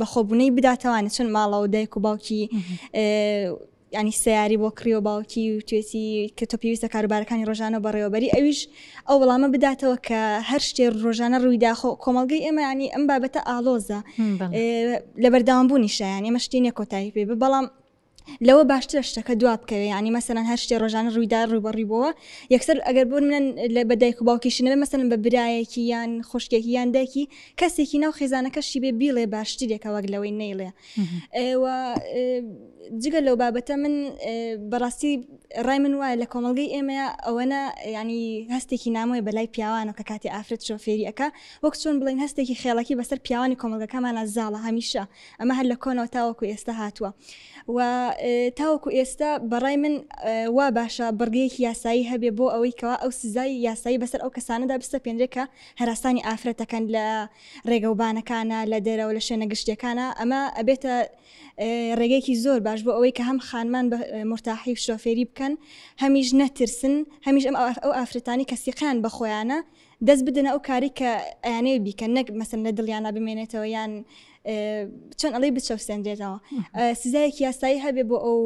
بەخۆبوونەی بداتەوانە چون ماڵەوە دایک و باوکی ینی سیاری بۆ کڕیوە باوکی و توێتی کە تۆ پێویستە کاروبارەکانی ڕۆژانە بەڕێوەبەری ئەویش ئەو وەڵامە بداتەوە کە هەر شتێ ڕۆژانە ڕوویداخۆ کۆمەڵگەی ئێمە ینی ئەم بابەتە ئاڵۆزە لە بەردەوام بوونی شایان ئێمە شتی نیە کۆتایی پێ بەڵام. لەوە باشترە شتەکە دوا بکەوێ یانی مەسەلەن هەر شتێ ڕۆژانە ڕوویدا ڕووبەڕووی بۆوە یەکسەر ئەگەر بۆ نمونە لە بە دایک و باوکیشی نەبێ مەسەلەن بە برایەکی یان خوشکێکی یان دایکی کەسێکی ناو خێزانەکەشی بێ بیڵێ باشترێکە وەک لەوەی نەیڵێ و جگە لەو بابەتە من بەڕاستی ڕای من وایە لە کۆمەڵگەی ئێمەیە ئەوەنە ینی هەستێکی نامۆیە بەلای پیاوانەوە کە کاتی ئافرەت شۆفێری ئەکا وەک چۆن بڵێین هەستێکی خێڵەکی بەسەر پیاوانی کۆمەڵگەکەمانا زاڵە هەمیشە ئەمە هەر لە کۆنەوە تاوەکو ئێستا هاتووە و تاوەکو ئێستا بەڕای من وا باشە بڕگەیەکی یاسایی هەبێ بۆ ئەوەی کەوا ئەو سزای یاسایی بەسەر ئەو کەسانەدا بسەپێنرێ کە هەراسانی ئافرەتەکەن لە ڕێگەوبانەکانە لە دەرەوە لە شوێنە گشتیەکانە ئەمە ئەبێتە ڕێگەیەکی زۆر باش بۆ ئەوەی کە هەم خانمان بە مورتاحی و شۆفێری بکەن هەمیش نەترسن هەمیش ئەم ئەو ئافرەتانی کە سیقەیان بە خۆیانە دەست بدەنە ئەو کارەی کە ئەیانەوێت بیکەن نەک مەسەن لە دڵیانا بمێنێتەوە یان چۆن ئەڵێی بچەوسێنرێتەوە سزایەکی یاسایی هەبێ بۆ ئەو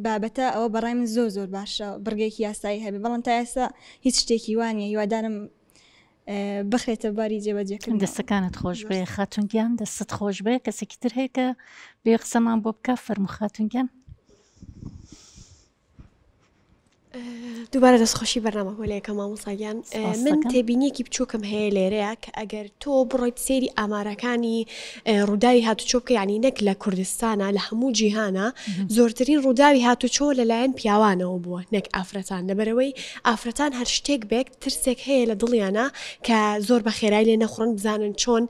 بابەتە ئەوە بەڕای من زۆر زۆر باشە بڕگێکی یاسایی هەبێ بەڵام تا ئێستا هیچ شتێکی وانە هیوادارم بخرێتە باری جێبەجێکردن. دەستەکانت خۆش بێ خاتون گیان دەستت خۆش بێ کەسێکی تر هەیە کە بێ قسەمان بۆ بکە فەرموو خاتون گیان. دووبارە دەستخۆشی بەرنامە بۆ لەیەکە مامۆستا گیان من تێبینیەکی بچووکم هەیە لێرەیە کە ئەگەر تۆ بڕۆیت سەیری ئامارەکانی ڕووداوی هاتوچۆ بکە ینی نەک لە کوردستانە لە هەموو جیهانە زۆرترین ڕووداوی هاتوچۆ لەلایەن پیاوانەوە بووە نەک ئافرەتان لەبەرەوەی ئافرەتان هەر شتێک بێت ترسێک هەیە لە دڵیانە کە زۆر بە خێرای لێ نەخوڕن بزانن چۆن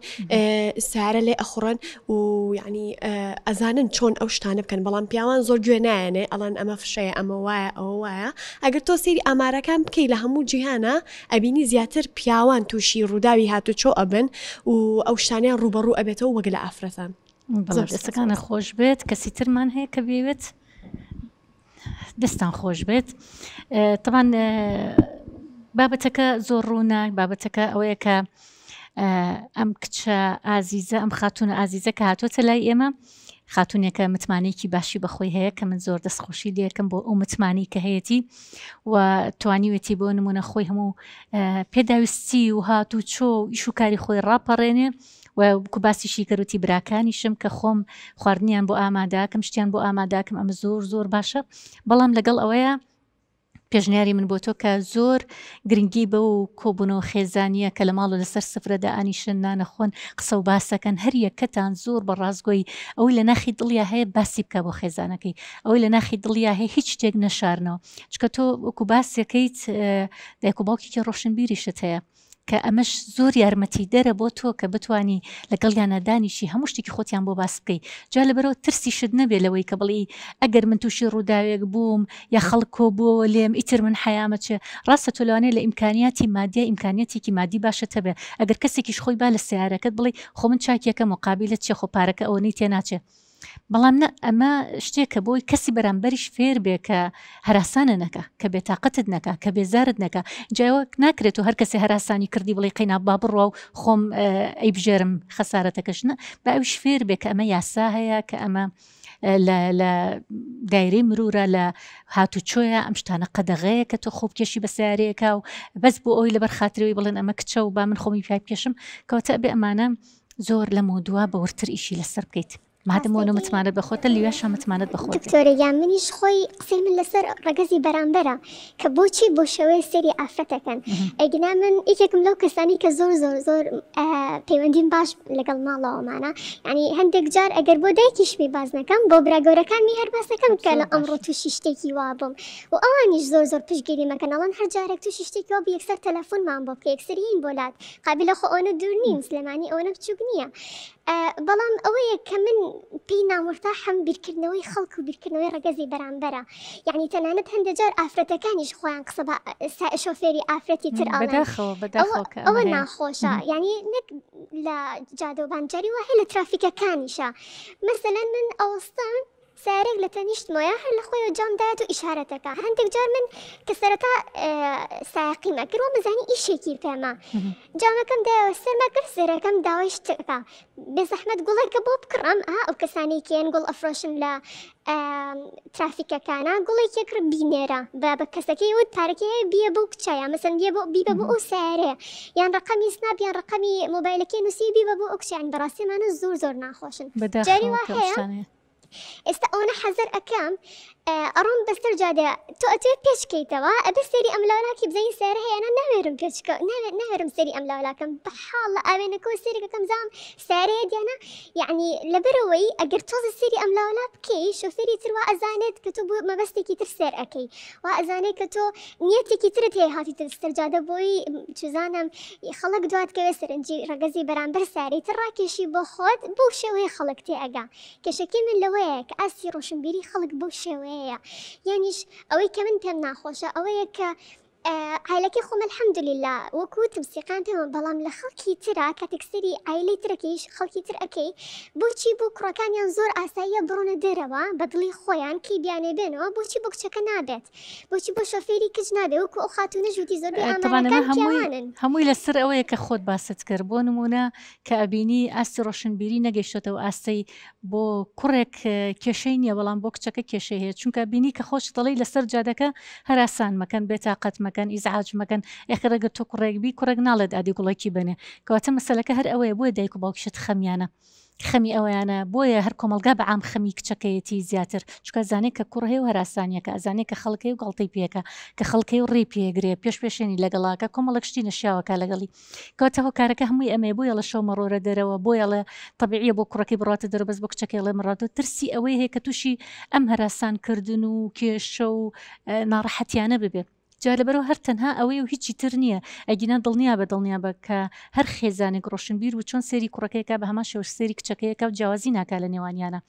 سارە لێ ئەخوڕن و یعنی ئەزانن چۆن ئەو شتانە بکەن بەڵام پیاوان زۆر گوێ نایەنێ ئەڵەن ئەمە فشەیە ئەمە وایە ئەوە وایە ئەگەر تۆ سەیری ئامارەکان بکەی لە هەموو جیهانە ئەبینی زیاتر پیاوان تووشی ڕووداوی هاتوچۆ ئەبن و ئەو شتانیان ڕووبەڕوو ئەبێتەوە وەک لە ئافرەتان. دەستەکانت خۆش بێت کەسی ترمان هەیە کە بیەوێت دەستان خۆش بێت تەبان بابەتەکە زۆر ڕوونە بابەتەکە ئەوەیە کە ئەم کچە ئازیزە ئەم خاتونە ئازیزە کە هاتووەتە لای ئێمە خاتونێکە متمانەیەکی باشی بەخۆی هەیە کە من زۆر دەستخۆشی لەکەم بۆ ئەو متمانی کە هەیەی و توانیوێتی بۆ نمونە خۆی هەموو پێداویستی و هات و چۆ و ئیش و کاری خۆی ڕاپەڕێنێ و وەکو باسیشی کرد وتی براکانیشم کە خۆم خواردنیان بۆ ئامادەکەم شتیان بۆ ئامادەکەم ئەمە زۆر زۆر باشە بەڵام لەگەڵ ئەوەیە پێشنیاری من بۆ تۆ کە زۆر گرنگی بەو کۆبوونەوە خێزانیە کە لە ماڵ و لەسەر سفرەدا ئانیشن نانەخۆن قسە و باسەکەن هەر یەکەتان زۆر بە ڕاستگۆی ئەوەی لە ناخی دڵیا هەیە باسی بکە بۆ خێزانەکەی ئەوەی لە ناخی دڵیا هەیە هیچ شتێک نەشارنەوە چکە تۆ وەکو باسەکەیت دایک و باوکێکی ڕۆشنبیریشت هەیە کە ئەمەش زۆر یارمەتیدەرە بۆ تۆ کە بتوانی لەگەڵیانا دانیشی هەموو شتێکی خۆتیان بۆ باس بکەی جا لەبەرئەوە ترسیشت نەبێ لەوەی کە بڵێی ئەگەر من تووشی ڕووداوێک بووم یا خەڵک کۆبووەوە لێم ئیتر من حەیامە چێ ڕاستە تۆ لەوانەیە لە ئیمکانیاتی مادیا ئیمکانیەتێکی مادی باشت هەبێ ئەگەر کەسێکیش خۆی با لە سەیارەکەت بڵێی خۆ من چاکیەکەم و قابیلە چیە خۆ پارەکە ئەوەنەی تێناچێ بەڵام نا ئەمە شتێکە بۆی کەسی بەرامبەریش فێر بێ کە هەراسانە نەکا کە بێتاقەتت نەکا کە بێزارت نەکا جا وەک ناکرێت و هەر کەسێ هەراسانی کردی بڵێ قەینا با بڕوا و خۆم ئەیبژێرم خەسارەتەکەش نا با ئەویش فێر بێ کە ئەمە یاسا هەیە کە ئەمە لە لە دایرەی مرورە لە هاتوچۆیە ئەم شتانە قەدەغەیە کە تۆ خۆ بکێشی بە سیارەیەکە و بەس بۆ ئەوی لەبەر خاترەوەی بڵێن ئەمە کچە و با من خۆمی پیا بکێشم کەواتە ئەبێ ئەمانە زۆر لەمەودوا بە وردتر ئیشی لەسەر بکەیت مادەم وەنە متمانەت بە خۆتە لیوێشا متمانەت بە خۆت بێ. دکتۆرە گیان منیش خۆی قسەی من لەسەر ڕەگەزی بەرامبەرە کە بۆچی بۆ شێوەیە سەیری ئافرەتەکەن ئەگینا من یەکێکم لەو کەسانی کە زۆر زۆر زۆر پەیوەندیم باش لەگەڵ ماڵەوەمانە یعنی هەندێک جار ئەگەر بۆ دایکیشمی باس نەکەم بۆ برا گەورەکانمی هەر باس دەکەم کە لە ئەمڕۆ تووشی شتێکی وا بووم و ئەوانیش زۆر زۆر پشتگیری مەکەن ئەڵێن هەر جارێک تووشی شتێکی وا بوو یەکسەر تەلەفۆنمان بۆ بکە یەکسەر یین بۆ لات قابیلە خۆ ئەوەنە دوور نین سلێمانی ئەوەنە بچووک نییە بەڵام ئەوەیە کە من پێی نامورتاحم بیرکردنەوەی خەڵک و بیرکردنەوەی ڕەگەزی بەرامبەرە یعنی تەنانەت هەندێک جار ئافرەتەکانیش خۆیان قسە بە شۆفێری ئافرەتی تر ئەڵێن بەداخەوە بەداخەوە کە ئەوە ناخۆشە یعنی نەک لە جادەوبان جاری وە هەیە لە ترافیکەکانیشە مەسەلەن من ئەوەستم سەیارەیەک لە تەنیشتمەوەیە هەر لە خۆیەوە جام دایەت و ئیشارەتەکا هەندێک جار من کە سەرەتا سایەقیم ئەکرد وام ئەزانی ئیشێکی پێمە جامەکەم دایەوە سەرما کرد سەیرەکەم داوای شتەکە بێزەحمەت گوڵێکە بۆ بکڕم ئا ئەو کەسانەی کێن گوڵ ئەفرۆشن لە ترافیکەکانە گوڵێکی کڕ بینێرە بە بە کەسەکەی وت پارەکەی هەیە بیە بۆ کچە یا مەسەن بیە بۆ بیبە بۆ ئەو سیارەیە یان ڕقەمی سناپ یان ڕقەمی مۆبایلەکەی نووسی بیبە بۆ ئەو کچە یان بەڕاستی ئەمانە زۆر زۆر ناخۆشن جاری بەداخەوە وا کە ئەو هەیە شتانەیە. ئێستا ئەوەنە حەزەر ئەکەم ئەڕۆم بەسەر جادەیە تۆ ئەتوێ پێچ کەیتەوە ئەبێ سەیری ئەم لاولاکی بزانی سەیارە هەیە نا ناوێرم پێچ کە ناوێرم سەیری ئەم لاولاکەم بە حاڵ لە ئاوێنەکەوە سەیرێک ئەکەم زام سەیارەیە دیانە یعنی لەبەرەوەی ئەگەر تۆزە سەیری ئەم لاولا بکەی شۆفێری تر وا ئەزانێت کە تۆ بۆ مەبەستێکی تر سەیر ئەکەی وا ئەزانێت کە تۆ نیەتێکی ترت هەیە هاتیتە سەر جادە بۆی چزانم خەڵک دوات کەوێ سەرنجی ڕەگەزی بەرامبەر سارەی تر ڕاکێشی بۆ خۆت بەو شێوەیە خەڵک تێ ئەگا کێشەکەی من لەوەیە کە ئاستی ڕۆشنبیری خەڵک بەو شێوەیەیە یانیش ئەوەی کە من پێم ناخۆشە ئەوەیە کە عایلەکەی خۆم الحمدللە وەکو وتم سیقان پێمە بەڵام لە خەڵکی ترا کاتێک سەیری عایلەی ترەکەیش خەڵکی تر ئەکەی بۆچی بۆ کوڕەکانیان زۆر ئاساییە بڕۆنە دەرەوە بە دڵی خۆیان کەی بیانێ بێنەوە بۆچی بۆ کچەکە نابێت بۆچی بۆ شۆفێری کچ نابێ وەکو ئەو خاتوونەش وتی زۆربەی تەبعەن ئەمە ئامارەکان هەمووی پیاوانن. هەمووی لەسەر ئەوەیە کە خۆت باست کرد بۆ نموونە کە ئەبینی ئاستی ڕۆشنبیری نەگەیشتۆتە ئەو ئاستەی بۆ کوڕێک کێشەی نییە بەڵام بۆ کچەکە کێشەی هەیە چونکە بینی کە خۆشت دەڵێی لەسەر جادەکە هەراسان مەکەن بێتاقەت مەکەن ئیزعاج مەکەن ئێخر ئەگەر تۆ کوڕێک بی کوڕێک ناڵێت ئادی گوڵێکی بەنێ کەواتە مەسەلەکە هەر ئەوەیە بۆیە دایک و باوکیشت خەمیانە خەمی ئەوەیانە بۆیە هەر کۆمەڵگا بە عام خەمی کچەکەیەتی زیاتر چونکە ئەزانێ کە کوڕ هەیە و هەراسانیەکە ئەزانێ کە خەڵک هەیە و گاڵتەی پێکا کە خەڵک هەیە و ڕێی پێگرێ پێش پێشێنی لەگەڵاکە کۆمەڵێک شتی نەشیاوەکە لەگەڵی کەواتە هۆکارەکە هەمووی ئەمەیە بۆیە ئەڵێ شەو مەڕۆرە دەرەوە بۆیە ئەڵێ تەبیعیە بۆ کوڕەکەی بڕاتە دەرەوە بەس بۆ کچەکەی ئەڵێ مەڕاتەوە ترسی ئەوەی هەیە کە تووشی ئەم هەراسان کردن و کێشە و ناڕەحەتیانە ببێ جا لەبەرەوە هەر تەنها ئەوەیە و هیچی تر نییە ئەگینا دڵنیابە دڵنیابە کە هەر خێزانێک ڕۆشنبیر و چۆن سەیری کوڕەکەیەکە بە هەمان شێوەش سەیری کچەکەیەکە و جیاوازی ناکا لە نێوانیانە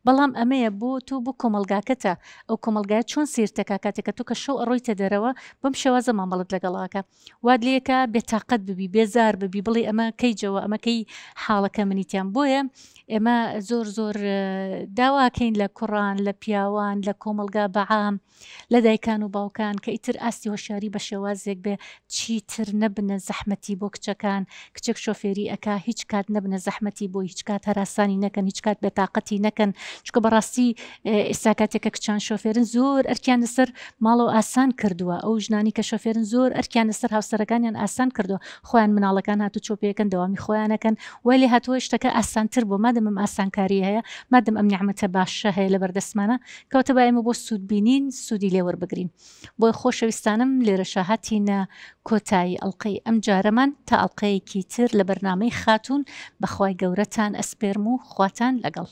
بەڵام ئەمەیە بۆ تۆ بۆ کۆمەڵگاکەتە ئەو کۆمەڵگایە چۆن سەیرتەکا کاتێک کە تۆ کە شەو ئەڕۆیتە دەرەوە بەم شێوازە مامەڵەت لەگەڵاکە وات لێکا بێتاقەت ببی بێزار ببی بڵێی ئەمە کەی جەوە ئەمە کەی حاڵەکە منی تیام بۆیە ئێمە زۆر زۆر داواکەین لە کوڕان لە پیاوان لە کۆمەڵگا بەعام لە دایکان و باوکان کە ئیتر ئاستی هۆشیاری بە شێوازێک بێ چیتر نەبنە زەحمەتی بۆ کچەکان کچێک شۆفێری ئەکا هیچ کات نەبنە زەحمەتی بۆی هیچ کات هەراسانی نەکەن هیچ کات بێتاقەتی نەکەن چونکە بەڕاستی ئێستا کاتێک کە کچان شۆفێرن زۆر ئەرکیان لەسەر ماڵەوە ئاسان کردووە ئەو ژنانی کە شۆفێرن زۆر ئەرکیان لەسەر هاوسەرەکانیان ئاسان کردووە خۆیان مناڵەکان هاتوچۆ پێکەن دەوامی خۆیانەکەن وای لێ هاتووە شتەکە ئاسانتر بووە مادەم ئەم ئاسانکاریە هەیە مادەم ئەم نیعمەتە باشە هەیە لەبەردەستمانە کەواتە با ئێمە بۆ سوود بینین سوودی لێ وەربگرین بۆیە خۆشەویستانم لێرەشا هاتینە کۆتایی ئەڵقەی ئەم جارەمان تا ئەڵقەیەکی تر لە بەرنامەی خاتوون بەخوای گەورەتان ئەسپێرم و خواتان لەگەڵ.